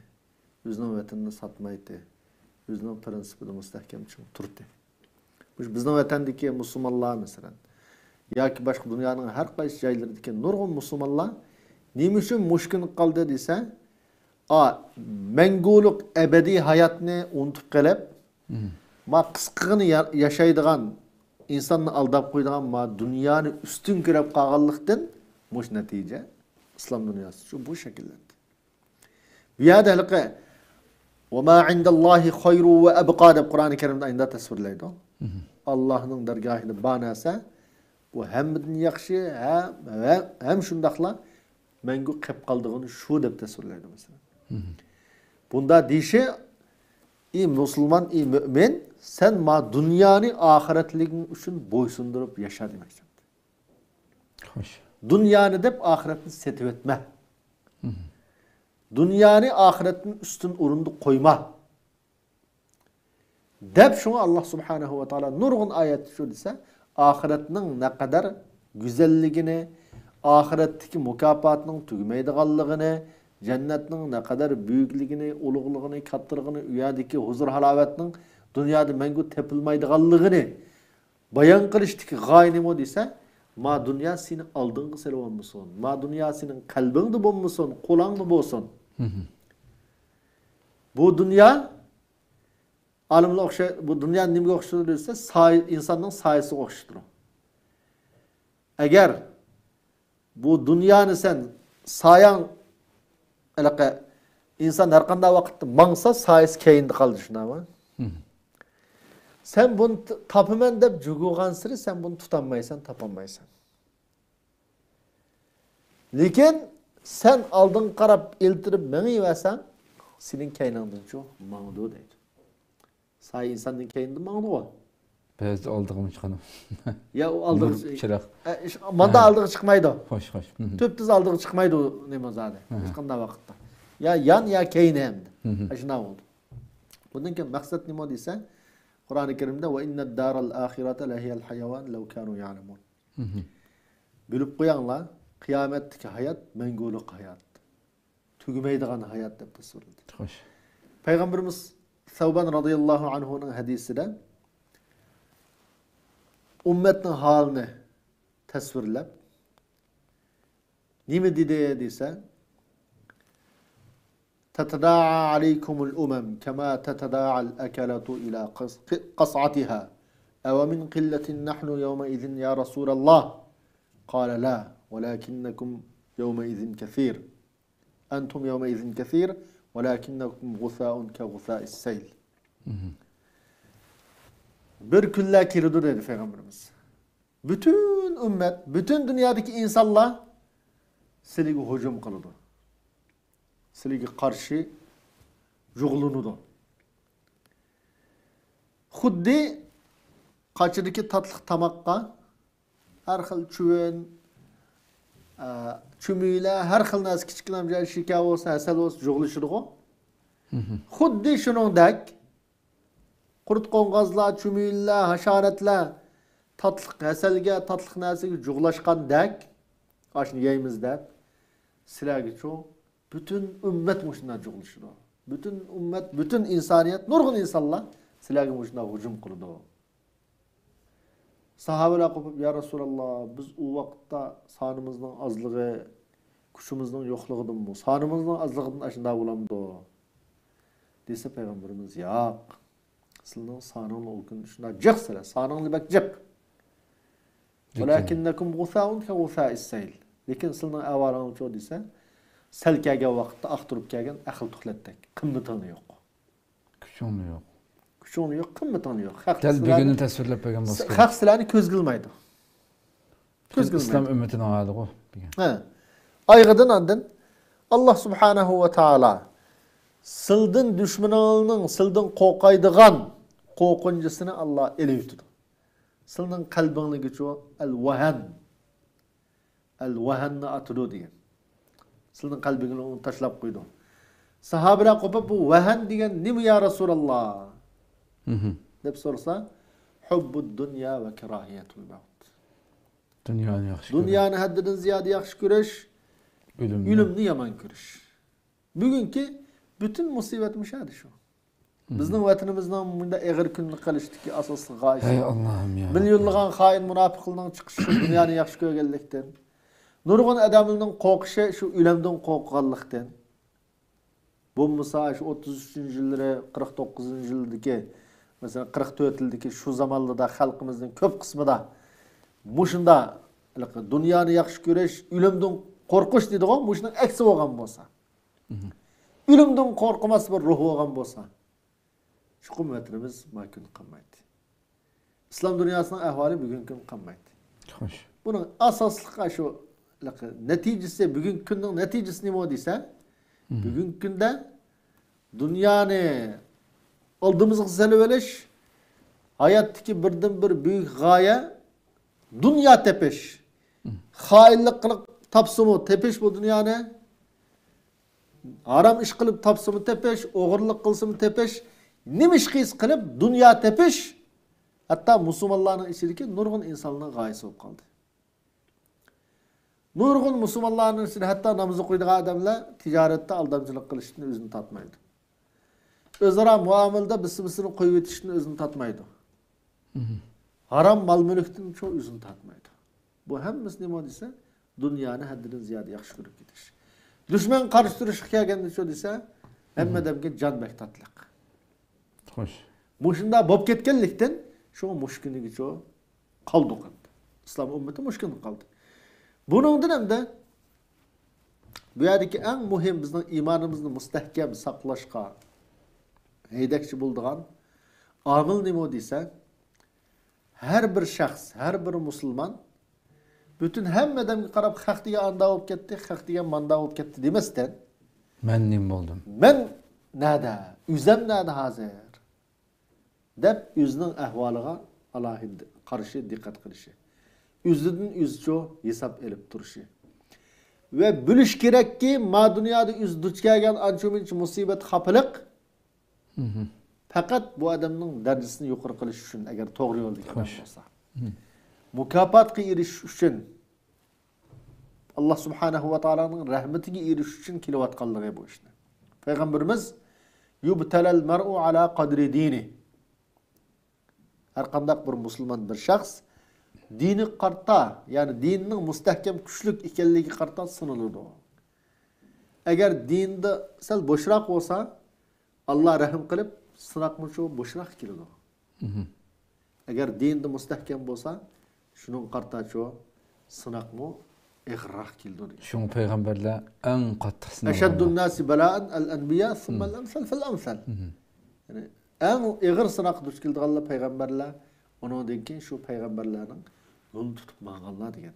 ئۆزىنىڭ ۋەتىنىنى ساتمايتتى، ئۆزىنىڭ پىرىنسىپىدا مۇستەھكەم چىڭ تۇرتتى. مۇشۇ بىزنىڭ ۋەتەندىكى مۇسۇلمانلار، مەسىلەن، ياكى باشقا دۇنيانىڭ ھەر قايسى جايلىرىدىكى نۇرغۇن مۇسۇلمانلار نېمە ئۈچۈن مۇشۇ كۈنگە قالدى دېسە، ئا، مەڭگۈلۈك ئەبەدىي ھاياتنى ئۇنتۇپ قېلىپ، مم. ما قىسقىغىنە يا-، ياشايدىغان، ئىنساننى ئالداپ قويىدىغان ما دۇنيانى ئۈستۈن كۆرۈپ قالغانلىقتىن مۇشۇ نەتىجە ئىسلام دۇنياسى ئۈچۈن بۇ شەكىللەندى. بۇ يەردە ھېلىقى «ۋەما ئىندەللاھى خەيرۇ ۋە ئەبقا» دەپ قۇرئانى كەرىمدە ئاينىدا تەسۋىرلەيدۇ. مم. ئاللاھنىڭ دەرگاھىدا بار نەرسە، بۇ ھەممىدىن ياخشى، ھە-، ھە-، ھەم شۇنداقلا مەڭگۈ قېپ قالىدىغىنى شۇ دەپ تەسۋىرلەيدۇ، مەسىلەن. مم. بۇندا دېيىشى، ئى مۇسۇلمان، ئى مۆمىن، سەن ما دۇنيانى ئاخىرەتلىكىڭ ئۈچۈن بويسۇندۇرۇپ ياشا دېمەكچى. خوش. دۇنيانى دەپ ئاخىرەتنى سېتىۋەتمە. دۇنيانى ئاخىرەتتىن ئۈستۈن ئورۇندا قويما. دەپ شۇڭا ئاللا سۇبھانەھۇ ۋە تائالا نۇرغۇن ئايەتتە شۇ دېسە، ئاخىرەتنىڭ نەقەدەر گۈزەللىكىنى، ئاخىرەتتىكى مۇكاپاتنىڭ تۈگىمەيدىغانلىقىنى، جەننەتنىڭ نەقەدەر بۈيۈكلۈكىنى، ئۇلۇغلۇقىنى، كاتتىلىقىنى، ئۇ يەردىكى ھۇزۇر ھالاۋەتنىڭ دۇنيادا مەڭگۈ تېپىلمايدىغانلىقىنى بايان قىلىشتىكى غايە نېمە دېسە، ما دۇنيا سېنى ئالدىڭغا سېلىۋالمىسۇن، ما دۇنيا سېنىڭ قەلبىڭدە بولمىسۇن، قولۇڭدا بولسۇن. بۇ دۇنيا ئالىملار ئوخشاي، بۇ دۇنيا نېمىگە ئوخشىتىدۇ دېسە، سايە، ئىنساننىڭ سايىسىغا ئوخشىتىدۇ. ئەگەر بۇ دۇنيانى سەن سايەڭ، ھېلىقى ئىنسان ھەر قانداق ۋاقىتتا ماڭسا، سايىسى كەينىدە قالىدۇ، شۇنداقمۇ؟ سەن بۇنى ت-، تاپىمەن دەپ جۇگۇغانسېرى سەن بۇنى تۇتالمايسەن، تاپالمايسەن. لېكىن سەن ئالدىڭغا قاراپ ئىلتىرىپ مېڭىۋەرسەڭ، سېنىڭ كەينىڭدىنچۇ ماڭىدۇ دەيدۇ. سايە ئىنساندىن كەينىدىن ماڭىدىغۇ. بەزىدە ئالدىغىمۇ چىقىدۇ. يا ئۇ ئالدىغا نۇر چىراغ. ئە، ئىش-، ماندا ھە. ئالدىغا چىقمايدۇ. خوش، خوش. تۈپتۈز ئالدىغا چىقمايدۇ نېمە زادى. ھە. ھېچقانداق ۋاقىتتا. يا يان، يا كەينى ھەمدە. ئاشۇنداق بولدى. بۇندىن كېيىن مەقسەت نېمە دېسە، قۇرئانى كەرىمدە، «وَإِنَّ الدَّارَ الْآخِرَةَ لَهِيَ الْحَيَوَانُ لَوْ كَانُوا يَعْلَمُونَ.» بىلىپ قويۇڭلار، قىيامەتتىكى ھايات مەڭگۈلۈك ھايات. تۈگىمەيدىغان ھايات دەپ تەسۋىرلىدى. خوش. پەيغەمبىرىمىز سەۋبان رازىياللاھۇ ئەنھۇنىڭ ھەدىسىدە ئۈممەتنىڭ ھالىنى تەسۋىرلەپ، نېمە دېدى دېسە، «تَتَدَاعَى عَلَيْكُمُ الْأُمَمُ كَمَا تَتَدَاعَى الْأَكَلَةُ إِلَى قَصْ-، قَصْعَتِهَا، أَوَمِنْ قِلَّةٍ نَحْنُ يَوْمَئِذٍ يَا رَسُولَ اللَّهِ؟ قَالَ لَا، وَلَكِنَّكُمْ يَوْمَئِذٍ كَثِيرٌ. أَنْتُمْ يَوْمَئِذٍ كَثِيرٌ، وَلَكِنَّكُمْ غُثَاءٌ كَغُثَاءِ السَّيْلِ.» بىر كۈنلەر كېلىدۇ دېدى پەيغەمبىرىمىز. پۈتۈن ئۈممەت، پۈتۈن دۇنيادىكى ئىنسانلار سىلىگە ھۇجۇم قىلىدۇ. سىلىگە قارشى جۇغلىنىدۇ. خۇددى قاچىدىكى تاتلىق تاماققا ھەر خىل چۈۋۈن، ئە، چۈمۈلە، ھەر خىل نەرسە، كىچىككىنە شېكەر بولسا، ھەسەل بولسا، جۇغلىشىدىغۇ. خۇددى شۇنىڭدەك قۇرت قوڭغازلار، چۈمۈلىلەر، ھاشاراتلار تاتلىق ھەسەلگە، تاتلىق نەرسىگە جۇغلاشقاندەك، ئاشۇنى يەيمىز دەپ، سىلەرگىچۇ پۈتۈن ئۈممەت مۇشۇنداق جۇغلىشىدۇ. پۈتۈن ئۈممەت، پۈتۈن ئىنسانىيەت، نۇرغۇن ئىنسانلار سىلەرگە مۇشۇنداق ھۇجۇم قىلىدۇ. ساھابىلەر قوپۇپ، يا رەسۇلاللا، بىز ئۇ ۋاقىتتا سانىمىزنىڭ ئازلىقى، كۈچىمىزنىڭ يوقلۇقىدىنمۇ، سانىمىزنىڭ ئازلىقىدىن ئاشۇنداق بولامدۇ؟ دېسە پەيغەمبىرىمىز، ياق. سىلىنىڭ سانىڭلار ئۇ كۈن شۇنداق جىق سىلەر، سانىڭلار بەك جىق. لېكىن ۋەلەكىننەكۇم غۇسائۇن كەغۇسائىس سەيل. لېكىن سىلىنىڭ ئەھۋالىڭلارچۇ دېسە، سەل كەلگەن ۋاقىتتا ئاختۇرۇپ كەلگەن ئەقىل تۇخلەتتەك. قىممىتىڭلار يوق. كۈچۈڭلار يوق. كۈچۈڭلار يوق، قىممىتىڭلار يوق. خەق دەل سىلەرنى، بۈگۈننى تەسۋىرلەپ بەرگەن بولسا خەق كېرەك. سىلەرنى كۆزگە ئىلمايدۇ. كۆزگە ئىسلام ئىلمايدۇ. ئۈممىتىنىڭ ھالىغۇ دېگەن. ھە. ئايىغىدىن ئاندىن ئاللا سۇبھانەھۇ ۋە تائالا سىلدىن دۈشمىنىڭلارنىڭ سىلدىن قورقايدىغان قورقۇنچىسىنى ئاللا ئېلىۋېتىدۇ. سىلنىڭ قەلبىڭلىگىچۇ ئەل ۋەھەن. ئەل ۋەھەننى ئاتىدۇ دېگەن. سىلنىڭ قەلبىڭلارنى تاشلاپ قويىدۇ. ساھابىلەر قوپۇپ، بۇ ۋەھەن دېگەن نېمە يا رەسۇلاللا؟ دەپ سورىسا، ھۇببۇد دۇنيا ۋە كاراھىيەتۇل مەۋت. دۇنيانى ياخشى كۆرۈش. دۇنيانى ھەددىدىن زىيادە ياخشى كۆرۈش، ئۆلۈمنى. ئۆلۈمنى يامان كۆرۈش. بۈگۈنكى پۈتۈن مۇسىبەت مۇشۇ يەردە شۇ. بىزنىڭ ۋەتىنىمىزنىڭ مۇنداق ئېغىر كۈننى قىلىشتىكى ئاساسلىق غايىسى. ھەي ئاللاھىم يا رەببى. مىليونلىغان خائىن مۇناپىقلارنىڭ چىقىشى شۇ دۇنيانى ياخشى كۆرگەنلىكتىن. نۇرغۇن ئادەملەرنىڭ قورقۇشى شۇ ئۆلۈمدىن قورققانلىقتىن. بولمىسا شۇ ئوتتۇز ئۈچىنچى يىللىرى، قىرىق توققۇزىنچى يىلدىكى، مەسىلەن، قىرىق تۆت يىلدىكى شۇ زامانلاردا خەلقىمىزنىڭ كۆپ قىسمىدا مۇشۇنداق دۇنيانى ياخشى كۆرۈش، ئۆلۈمدىن قورقۇش دېدىغۇ، مۇشۇنىڭ ئەكسى بولغان بولسا. ئۆلۈمدىن قورقماس بىر روھ بولغان بولسا، چوقۇم ۋەتىنىمىز ما كۈن قالمايتتى. ئىسلام دۇنياسىنىڭ ئەھۋالى بۈگۈنكى كۈن قالمايتتى. خوش. بۇنىڭ ئاساسلىق شۇ نەتىجىسى، بۈگۈنكى كۈننىڭ نەتىجىسى نېمە دېسە، بۈگۈنكى كۈندە دۇنيانى ئالدىمىزغا سېلىۋېلىش، ھاياتتىكى بىردىنبىر بۈيۈك غايە دۇنيا تېپىش. خائىنلىق قىلىپ تاپسىمۇ تېپىش بۇ دۇنيانى، ھارام ئىش قىلىپ تاپسىمۇ تېپىش، ئوغرىلىق قىلسىمۇ تېپىش، نېمە ئىش قىلسا قىلىپ دۇنيا تېپىش، ھەتتا مۇسۇلمانلارنىڭ ئىچىدىكى نۇرغۇن ئىنسانلارنىڭ غايىسى بولۇپ قالدى. نۇرغۇن مۇسۇلمانلارنىڭ ئىچىدە ھەتتا ناماز ئوقۇيدىغان ئادەملەر تىجارەتتە ئالدامچىلىق قىلىشتىن ئۆزىنى تارتمايدۇ. ئۆزئارا مۇئامىلىدە بىرسى-بىرسىنى قويۇۋېتىشتىن ئۆزىنى تارتمايدۇ. ھارام مال-مۈلۈكتىنچۇ ئۆزىنى تارتمايدۇ. بۇ ھەممىسى نېمە دېسە، دۇنيانى ھەددىدىن زىيادە ياخشى كۆرۈپ كېتىش. دۈشمەنگە قارشى تۇرۇشقا كەلگەندىچۇ دېسە، ھەممە ئادەمگە جان بەك تاتلىق. خوش. مۇشۇنداق بولۇپ كەتكەنلىكتىن، شۇڭا مۇشۇ كۈنگىچۇ قالدۇق ئەمدى. ئىسلام ئۈممىتى مۇشۇ كۈندە قالدى. بۇنىڭدىن ئەمدى بۇ يەردىكى ئەڭ مۇھىم، بىزنىڭ ئىمانىمىزنى مۇستەھكەم ساقلاشقا ھەيدەكچى بولىدىغان ئامىل نېمە دېسە، ھەر بىر شەخس، ھەر بىر مۇسۇلمان پۈتۈن ھەممە ئادەمگە قاراپ، خەق دېگەن ئاندا بولۇپ كەتتى، خەق دېگەن ماندا بولۇپ كەتتى دېمەستىن، مەن نېمە بولدۇم؟ مەن نەدە؟ ئۆزەم نەدە ھازىر؟ دەپ ئۆزىنىڭ ئەھۋالىغا ئالاھىدە قارىشى، دىققەت قىلىشى. ئۆزىدىن ئۆزىچۇ ھېساب ئېلىپ تۇرۇشى. ۋە بىلىش كېرەككى، ما دۇنيادا ئۆزى دۇچ كەلگەن ئانچە مۇنچە مۇسىبەت، خاپىلىق پەقەت بۇ ئادەمنىڭ دەرىجىسىنى يۇقىرى قىلىش ئۈچۈن، ئەگەر توغرا يولدا كېلىدىغان بولسا. مۇكاپاتقا ئېرىشىش ئۈچۈن، ئاللا سۇبھانەھۇ ۋە تائالانىڭ رەھمىتىگە ئېرىشىش ئۈچۈن كېلىۋاتقانلىقى بۇ ئىشنى. پەيغەمبىرىمىز، يۇبتەلەل مەرئۇ ئەلا قەدرى دىنى. ھەر قانداق بىر مۇسۇلمان بىر شەخس دىنىگە قارىتا، يەنى دىنىنىڭ مۇستەھكەم، كۈچلۈك ئىكەنلىكىگە قارىتا سىنىلىدۇ. ئەگەر دىنىدا سەل بوشراق بولسا، ئاللا رەھىم قىلىپ، سىناقمۇ شۇ بوشراق كېلىدۇ. ئەگەر دىنىدا مۇستەھكەم بولسا، شۇنىڭغا قارىتاچۇ سىناقمۇ ئېغىرراق كېلىدۇ دېگەن. شۇڭا پەيغەمبەرلەر ئەڭ قاتتىق سىنالغانلار. ئەشەددۇن ناسى بەلائەن ئەل ئەنبىيا، سۇممەل ئەمسەل فەل ئەمسەل. يەنى ئەڭ ئېغىر سىناققا دۇچ كېلىدىغانلار پەيغەمبەرلەر، ئۇنىڭدىن كېيىن شۇ پەيغەمبەرلەرنىڭ يولىنى تۇتۇپ ماڭغانلار دېگەن.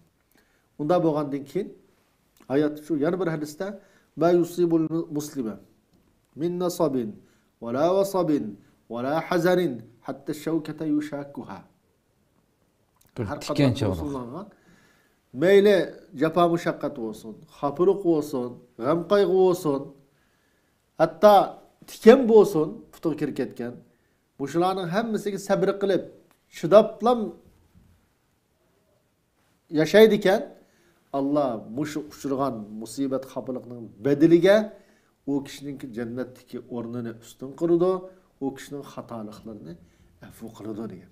ئۇنداق بولغاندىن كېيىن، ھاياتتا شۇ يەنە بىر ھەدىستە، ما يۇسىبۇل مۇسلىمە مىن نەسەبىن ۋەلا ۋەسەبىن ۋەلا ھەزەنىن ھەتتە شەۋكەتە يۇشاككۇھا. بىر ھەر قانداق تىكەن چاغلىق. مۇسۇلمانغا، مەيلى جاپا مۇشەققەت بولسۇن، خاپىلىق بولسۇن، غەم قايغۇ بولسۇن، ھەتتا تىكەن بولسۇن، پۇتىغا كىرىپ كەتكەن، مۇشۇلارنىڭ ھەممىسىگە سەبرى قىلىپ، چىداپلام ياشايدىكەن، ئاللا مۇشۇ ئۇچرىغان مۇسىبەت، خاپىلىقنىڭ بەدىلىگە ئۇ كىشىنىڭكى جەننەتتىكى ئورنىنى ئۈستۈن قىلىدۇ، ئۇ كىشىنىڭ خاتالىقلىرىنى ئەپۇ قىلىدۇ دېگەن.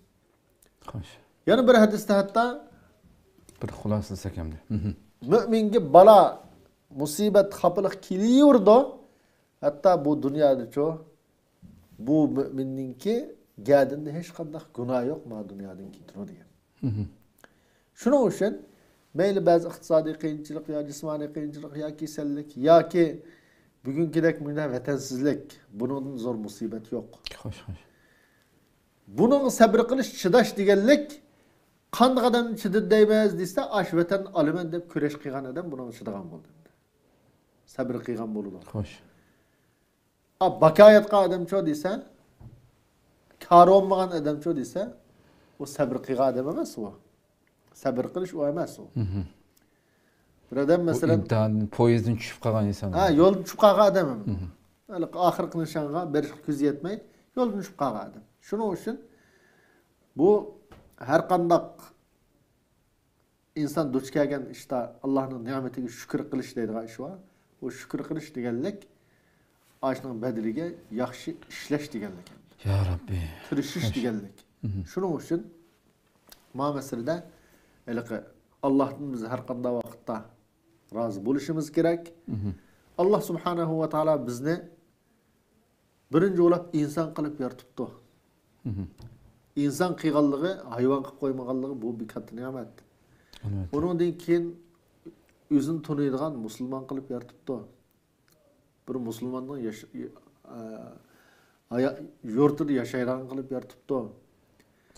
خوش. يەنە بىر ھەدىستە ھەتتا بىر خۇلاسىلىسەك ئەمدى. مۇئمىنگە بالا، مۇسىبەت، خاپىلىق كېلىۋېرىدۇ. ھەتتا بۇ دۇنيادىچۇ، بۇ مۇئمىننىڭكى گەدىنىدە ھېچقانداق گۇناھ يوق، مانا دۇنيادىن كېتىدۇ دېگەن. شۇنىڭ ئۈچۈن مەيلى بەزى ئىقتىسادىي قىيىنچىلىق يا جىسمانىي قىيىنچىلىق يا كېسەللىك ياكى بۈگۈنكىدەك مۇنداق ۋەتەنسىزلىك، بۇنىڭدىن زور مۇسىبەت يوق. خوش، خوش. بۇنىڭغا سەبرى قىلىش، چىداش دېگەنلىك، قانداق ئادەم چىدىدى دەيمىز دېسە، ئاشۇ ۋەتەن ئالىمەن دەپ كۈرەش قىلغان ئادەم بۇنىڭغا چىدىغان بولىدۇ. سەبرى قىلغان بولىدۇ. خوش. ئا، باكا ياتقان ئادەمچۇ دېسە، كارى بولمىغان ئادەمچۇ دېسە، ئۇ سەبرى قىلغان ئادەم ئەمەس ئۇ. سەبرى قىلىش ئۇ ئەمەس ئۇ. بىر ئادەم، بۇ مەسىلەن، ئىمتىھان، پويىزدىن چۈشۈپ قالغان ئىنسان. ھە، يولدىن چۈشۈپ قالغان ئادەم. ھېلىقى ئاخىرقى نىشانغا بېرىشقا كۆزى يەتمەي، يولدىن چۈشۈپ قالغان ئادەم. شۇنىڭ ئۈچۈن بۇ ھەر قانداق ئىنسان دۇچ كەلگەن ئىشتا ئاللانىڭ نېمىتىگە شۈكۈر قىلىش دەيدىغان ئىش بار. ئۇ شۈكۈر قىلىش دېگەنلىك، ئاشۇنىڭ بەدىلىگە ياخشى ئىشلەش دېگەنلىك. يا رەببى. تىرىشىش دېگەنلىك. شۇنىڭ ئۈچۈن ما مەسىلىدە ھېلىقى ئاللاھتىن بىز ھەر قانداق ۋاقىتتا رازى بولۇشىمىز كېرەك. ئاللاھ سۇبھانەھۇ ۋە تائالا بىزنى بىرىنچى بولۇپ ئىنسان قىلىپ يارىتىپتۇ. ئىنسان قىلغانلىقى، ھايۋان قىلىپ قويمىغانلىقى بۇ بىر كاتتا نېمەت. ئەلۋەتتە. ئۇنىڭدىن كېيىن ئۆزىنى تونۇيدىغان مۇسۇلمان قىلىپ يارىتىپتۇ. بىر مۇسۇلماننىڭ ياش-، ئە، ھايا-، يۇرتىدا ياشايدىغان قىلىپ يارىتىپتۇ.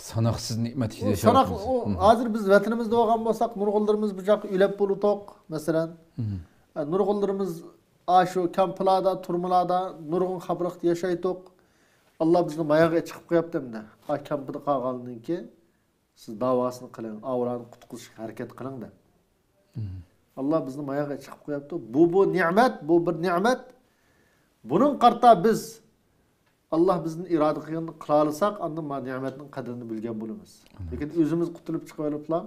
ساناقسىز نېمەت ئىچىدە ئۇ ياشاۋاتىمىز. ساناق-، ئۇ ھازىر بىز ۋەتىنىمىزدە بولغان بولساق، نۇرغۇنلىرىمىز بۇ چاغقا ئۆلۈپ بولاتتۇق، مەسىلەن. ئە، نۇرغۇنلىرىمىز ئاشۇ كامپلاردا، تۈرمىلەردە نۇرغۇن خاپىلىقتا ياشايتتۇق. ئاللا بىزنى ماياغا چىقىپ قويۇپتۇ ئەمدى. ئا، كامپىدا قالغاندىن كېيىن سىز داۋاسىنى قىلىڭ، ئاۋۇلارنى قۇتقۇزۇشقا ھەرىكەت قىلىڭ دەپ. ئاللا بىزنى ماياغا چىقىپ قويۇپتۇ. بۇ، بۇ نېمەت، بۇ بىر نېمەت. بۇنىڭ قارىتا بىز ئاللا بىزدىن ئىرادە قىلغىنىنى قىلالىساق، ئاندىن ما نېمەتنىڭ قەدرىنى بىلگەن بولىمىز. لېكىن ئۆزىمىز قۇتۇلۇپ چىقىۋېلىپلا،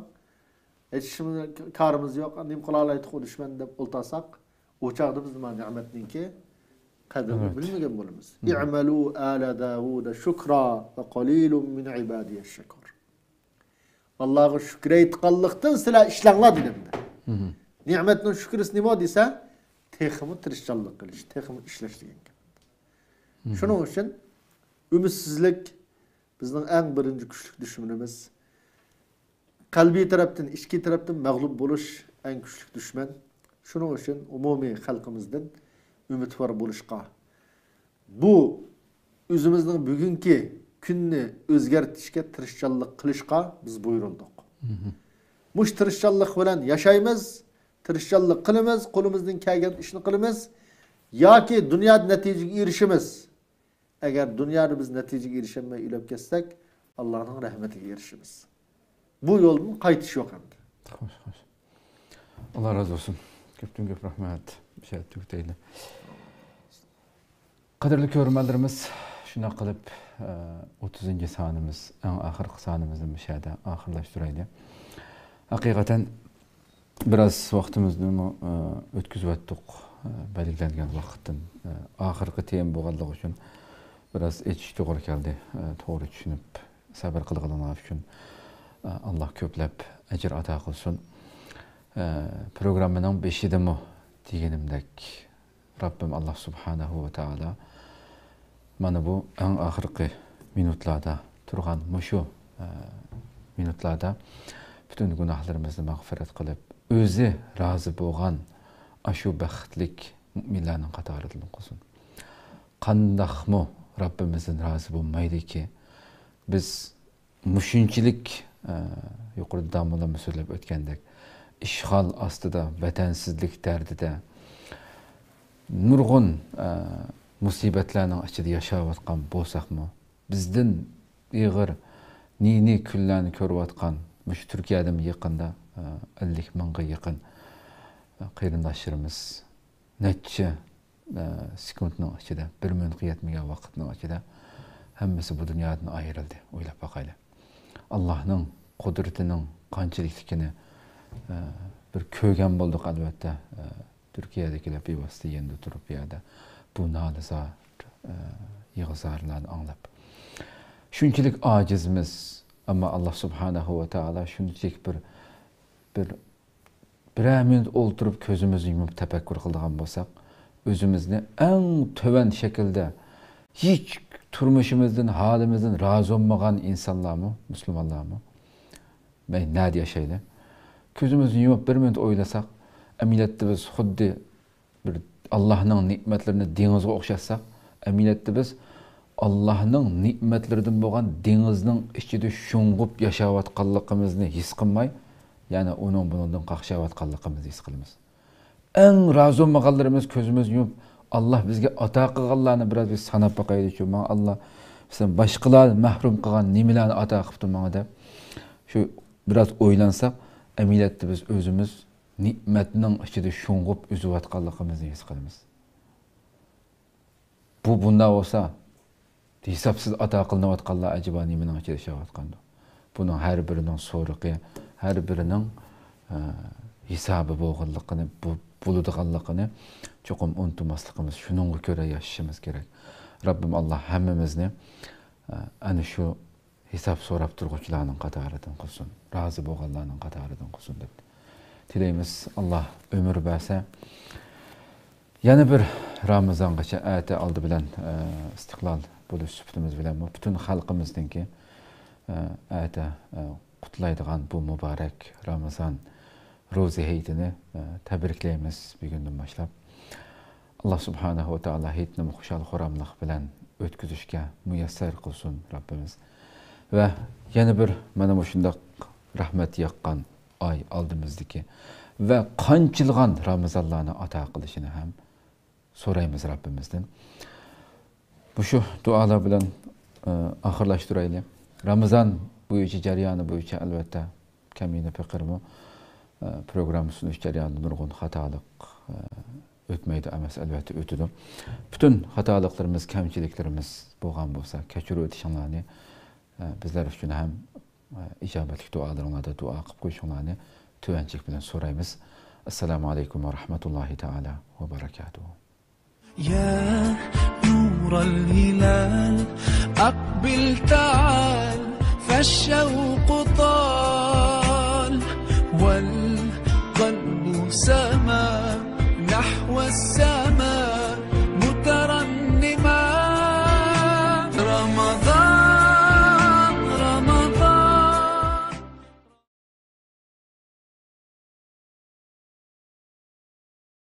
ھېچ ئىشىمىز، كارىمىز يوق، نېمە قىلالايتتۇق ئۇ دۈشمەن دەپ ئولتۇرساق، ئۇ چاغدا بىز ما نېمەتنىڭكى قەدرىنى بىلمىگەن بولىمىز. ئىئمەلۇ ئالە داۋۇدە شۇكرا ۋە قالىلۇم مىن ئىبادىيەش شەكۇر. ئاللاغا شۈكرى ئېيتقانلىقتىن سىلەر ئىشلەڭلار دېدىم. نېمەتنىڭ شۈكرىسى نېمە دېسە، تېخىمۇ تىرىشچانلىق قىلىش، تېخىمۇ ئىشلەش دېگەن گەپ. شۇنىڭ ئۈچۈن ئۈمىدسىزلىك بىزنىڭ ئەڭ بىرىنچى كۈچلۈك دۈشمىنىمىز. قەلبىي تەرەپتىن، ئىچكى تەرەپتىن مەغلۇپ بولۇش ئەڭ كۈچلۈك دۈشمەن. شۇنىڭ ئۈچۈن ئومۇمىي خەلقىمىزدىن ئۈمىدۋار بولۇشقا، بۇ ئۆزىمىزنىڭ بۈگۈنكى كۈننى ئۆزگەرتىشكە تىرىشچانلىق قىلىشقا بىز بۇيرۇلدۇق. مۇشۇ تىرىشچانلىق بىلەن ياشايمىز، تىرىشچانلىق قىلىمىز، قولىمىزدىن كەلگەن ئىشنى قىلىمىز ياكى دۇنيادا نەتىجىگە ئېرىشىمىز. ئەگەر دۇنيادا بىز نەتىجىگە ئېرىشەلمەي ئۆلۈپ كەتسەك، ئاللانىڭ رەھمىتىگە ئېرىشىمىز. بۇ يولدىن قايتىش يوق ئەمدى. خوش، خوش. ئاللا رازى بولسۇن. كۆپتىن كۆپ رەھمەت. مۇشۇ يەردە تۈگىتەيلى. قەدىرلىك كۆرۈرمەنلىرىمىز، شۇنداق قىلىپ، ئە، ئوتتۇزىنچى سانىمىز، ئەڭ ئاخىرقى سانىمىزنى مۇشۇ يەردە ئاخىرلاشتۇرايلى. ھەقىقەتەن، بىراز ۋاقتىمىزنىمۇ، ئە، ئۆتكۈزۈۋەتتۇق، ئە، بەلگىلەنگەن ۋاقىتتىن. ئە، ئاخىرقى تېما بولغانلىقى ئۈچۈن بىراز ئېچىش توغرا كەلدى. ئە، توغرا چۈشىنىپ، سەۋر قىلغىنىڭلار ئۈچۈن، ئە، ئاللا كۆپلەپ ئەجىر ئاتا قىلسۇن. ئە، پروگراممىنىڭ بېشىدىمۇ دېگىنىمدەك، رەببىم ئاللا سۇبھانەھۇ ۋە تائالا مانا بۇ ئەڭ ئاخىرقى مىنۇتلاردا تۇرغان مۇشۇ، ئە، مىنۇتلاردا پۈتۈن گۇناھلىرىمىزنى مەغپىرەت قىلىپ، ئۆزى رازى بولغان ئاشۇ بەختلىك مۇئمىنلارنىڭ قاتارىدىن قىلسۇن. قانداقمۇ رەببىمىزدىن رازى بولمايدىكى، بىز مۇشۇنچىلىك، ئە، يۇقىرىدا داموللاممۇ سۆزلەپ ئۆتكەندەك، ئىشغال ئاستىدا، ۋەتەنسىزلىك دەردىدە، نۇرغۇن، ئە، مۇسىبەتلەرنىڭ ئىچىدە ياشاۋاتقان بولساقمۇ، بىزدىن ئېغىر نى-نى كۈنلەرنى كۆرۈۋاتقان، مۇشۇ تۈركىيەدىمۇ يېقىندا، ئە، ئەللىك مىڭغا يېقىن، ئە، قېرىنداشلىرىمىز نەچچە ئە، سېكۇنتنىڭ ئىچىدە، بىر مىنۇتقا يەتمىگەن ۋاقىتنىڭ ئىچىدە ھەممىسى بۇ دۇنيادىن ئايرىلدى. ئويلاپ باقايلى. ئاللاھنىڭ قۇدرىتىنىڭ قانچىلىكلىكىنى، ئە، بىر كۆرگەن بولدۇق، ئەلۋەتتە. ئە، تۈركىيەدىكىلەر بىۋاسىتە يېنىدا تۇرۇپ، بۇ يەردە بۇ نالە-زار، ئە، يىغا-زارلارنى ئاڭلاپ. شۇنچىلىك ئاجىزمىز، ئەمما ئاللا سۇبھانەھۇ ۋە تائالا شۇنچىلىك بىر، بىر بىرەر مىنۇت ئولتۇرۇپ كۆزىمىزنى يۇمۇپ تەپەككۇر قىلىدىغان بولساق، ئۆزىمىزنى ئەڭ تۆۋەن شەكىلدە، ھېچ تۇرمۇشىمىزدىن، ھالىمىزدىن رازى بولمىغان ئىنسانلارمۇ، مۇسۇلمانلارمۇ، مەيلى نەدە ياشايلى، كۆزىمىزنى يۇمۇپ بىر مىنۇت ئويلىساق، ئەمەلىيەتتە بىز خۇددى بىر ئاللاھنىڭ نېمەتلىرىنى دېڭىزغا ئوخشاتساق، ئەمەلىيەتتە بىز ئاللاھنىڭ نېمەتلىرىدىن بولغان دېڭىزنىڭ ئىچىدە شۇڭغۇپ ياشاۋاتقانلىقىمىزنى ھېس قىلماي، يەنى ئۇنىڭ بۇنىڭدىن قاقشاۋاتقانلىقىمىزنى ھېس قىلىمىز. ئەڭ رازى بولمىغانلىرىمىز، كۆزىمىزنى يۇمۇپ، ئاللاھ بىزگە ئاتا قىلغانلارنى بىراز بىز ساناپ باقايلىچۇ. ماڭا ئاللاھ، سەن باشقىلار مەھرۇم قىلغان نېمىلەرنى ئاتا قىپتۇ ماڭا دەپ، شۇ بىراز ئويلانساق، ئەمەلىيەتتە بىز ئۆزىمىز نېمەتنىڭ ئىچىدە شۇڭغۇپ ئۈزۈۋاتقانلىقىمىزنى ھېس قىلىمىز. بۇ بۇنداق بولسا، ھېسابسىز ئاتا قىلىنىۋاتقانلار ئەجەبا نېمىنىڭ ئىچىدە ياشاۋاتقاندۇ؟ بۇنىڭ ھەر بىرىنىڭ سورىقى، ھەر بىرىنىڭ، ئە، ھېسابى بولغانلىقىنى، بۇ، بولىدىغانلىقىنى چوقۇم ئۇنتۇماسلىقىمىز، شۇنىڭغا كۆرە ياشىشىمىز كېرەك. رەببىم ئاللا ھەممىمىزنى، ئە، ئەنە شۇ ھېساب سوراپ تۇرغۇچىلارنىڭ قاتارىدىن قىلسۇن، رازى بولغانلارنىڭ قاتارىدىن قىلسۇن دەپ تىلەيمىز. ئاللا ئۆمۈر بەرسە، يەنە بىر رامىزانغىچە ئەتە ئالدى بىلەن، ئە، ئىستىقلال بولۇش سۈپىتىمىز بىلەنمۇ پۈتۈن خەلقىمىزنىڭكى، ئە، ئەتە، ئە، قۇتلايدىغان بۇ مۇبارەك رامىزان روزا ھېيتىنى، ئە، تەبرىكلەيمىز بۈگۈندىن باشلاپ. ئاللا سۇبھانەھۇ ۋە تائالا ھېيتنىمۇ خۇشال-خۇراملىق بىلەن ئۆتكۈزۈشكە مۇيەسسەر قىلسۇن رەببىمىز. ۋە يەنە بىر مانا مۇشۇنداق رەھمەت ياغقان ئاي ئالدىمىزدىكى ۋە قانچىلىغان رامىزانلارنى ئاتا قىلىشىنى ھەم سورايمىز رەببىمىزدىن. مۇشۇ دۇئالار بىلەن، ئە، ئاخىرلاشتۇرايلى. رامىزان بويىچە، جەريانى بويىچە، ئەلۋەتتە، كەمئىنى پېقىرمۇ ئە، پروگرامما سۇنۇش جەريانىدا نۇرغۇن خاتالىق، ئە، ئۆتمەيدۇ ئەمەس، ئەلۋەتتە ئۆتىدۇ. پۈتۈن خاتالىقلىرىمىز، كەمچىلىكلىرىمىز بولغان بولسا، كەچۈرۈۋېتىشىڭلارنى، ئە، بىزلەر ئۈچۈن ھەم، ئە، ئىجابەتلىك دۇئالىرىڭلاردا دۇئا قىلىپ قويۇشۇڭلارنى تۆۋەنچىلىك بىلەن سورايمىز. ئەسسالامۇ ئەلەيكۇم ۋە رەھمەتۇللاھى تائالا ۋە بەرەكاتۇھۇ. يا نور الهلال، أقبل تعال، فالشوق طال، والقلب سما نحو السماء.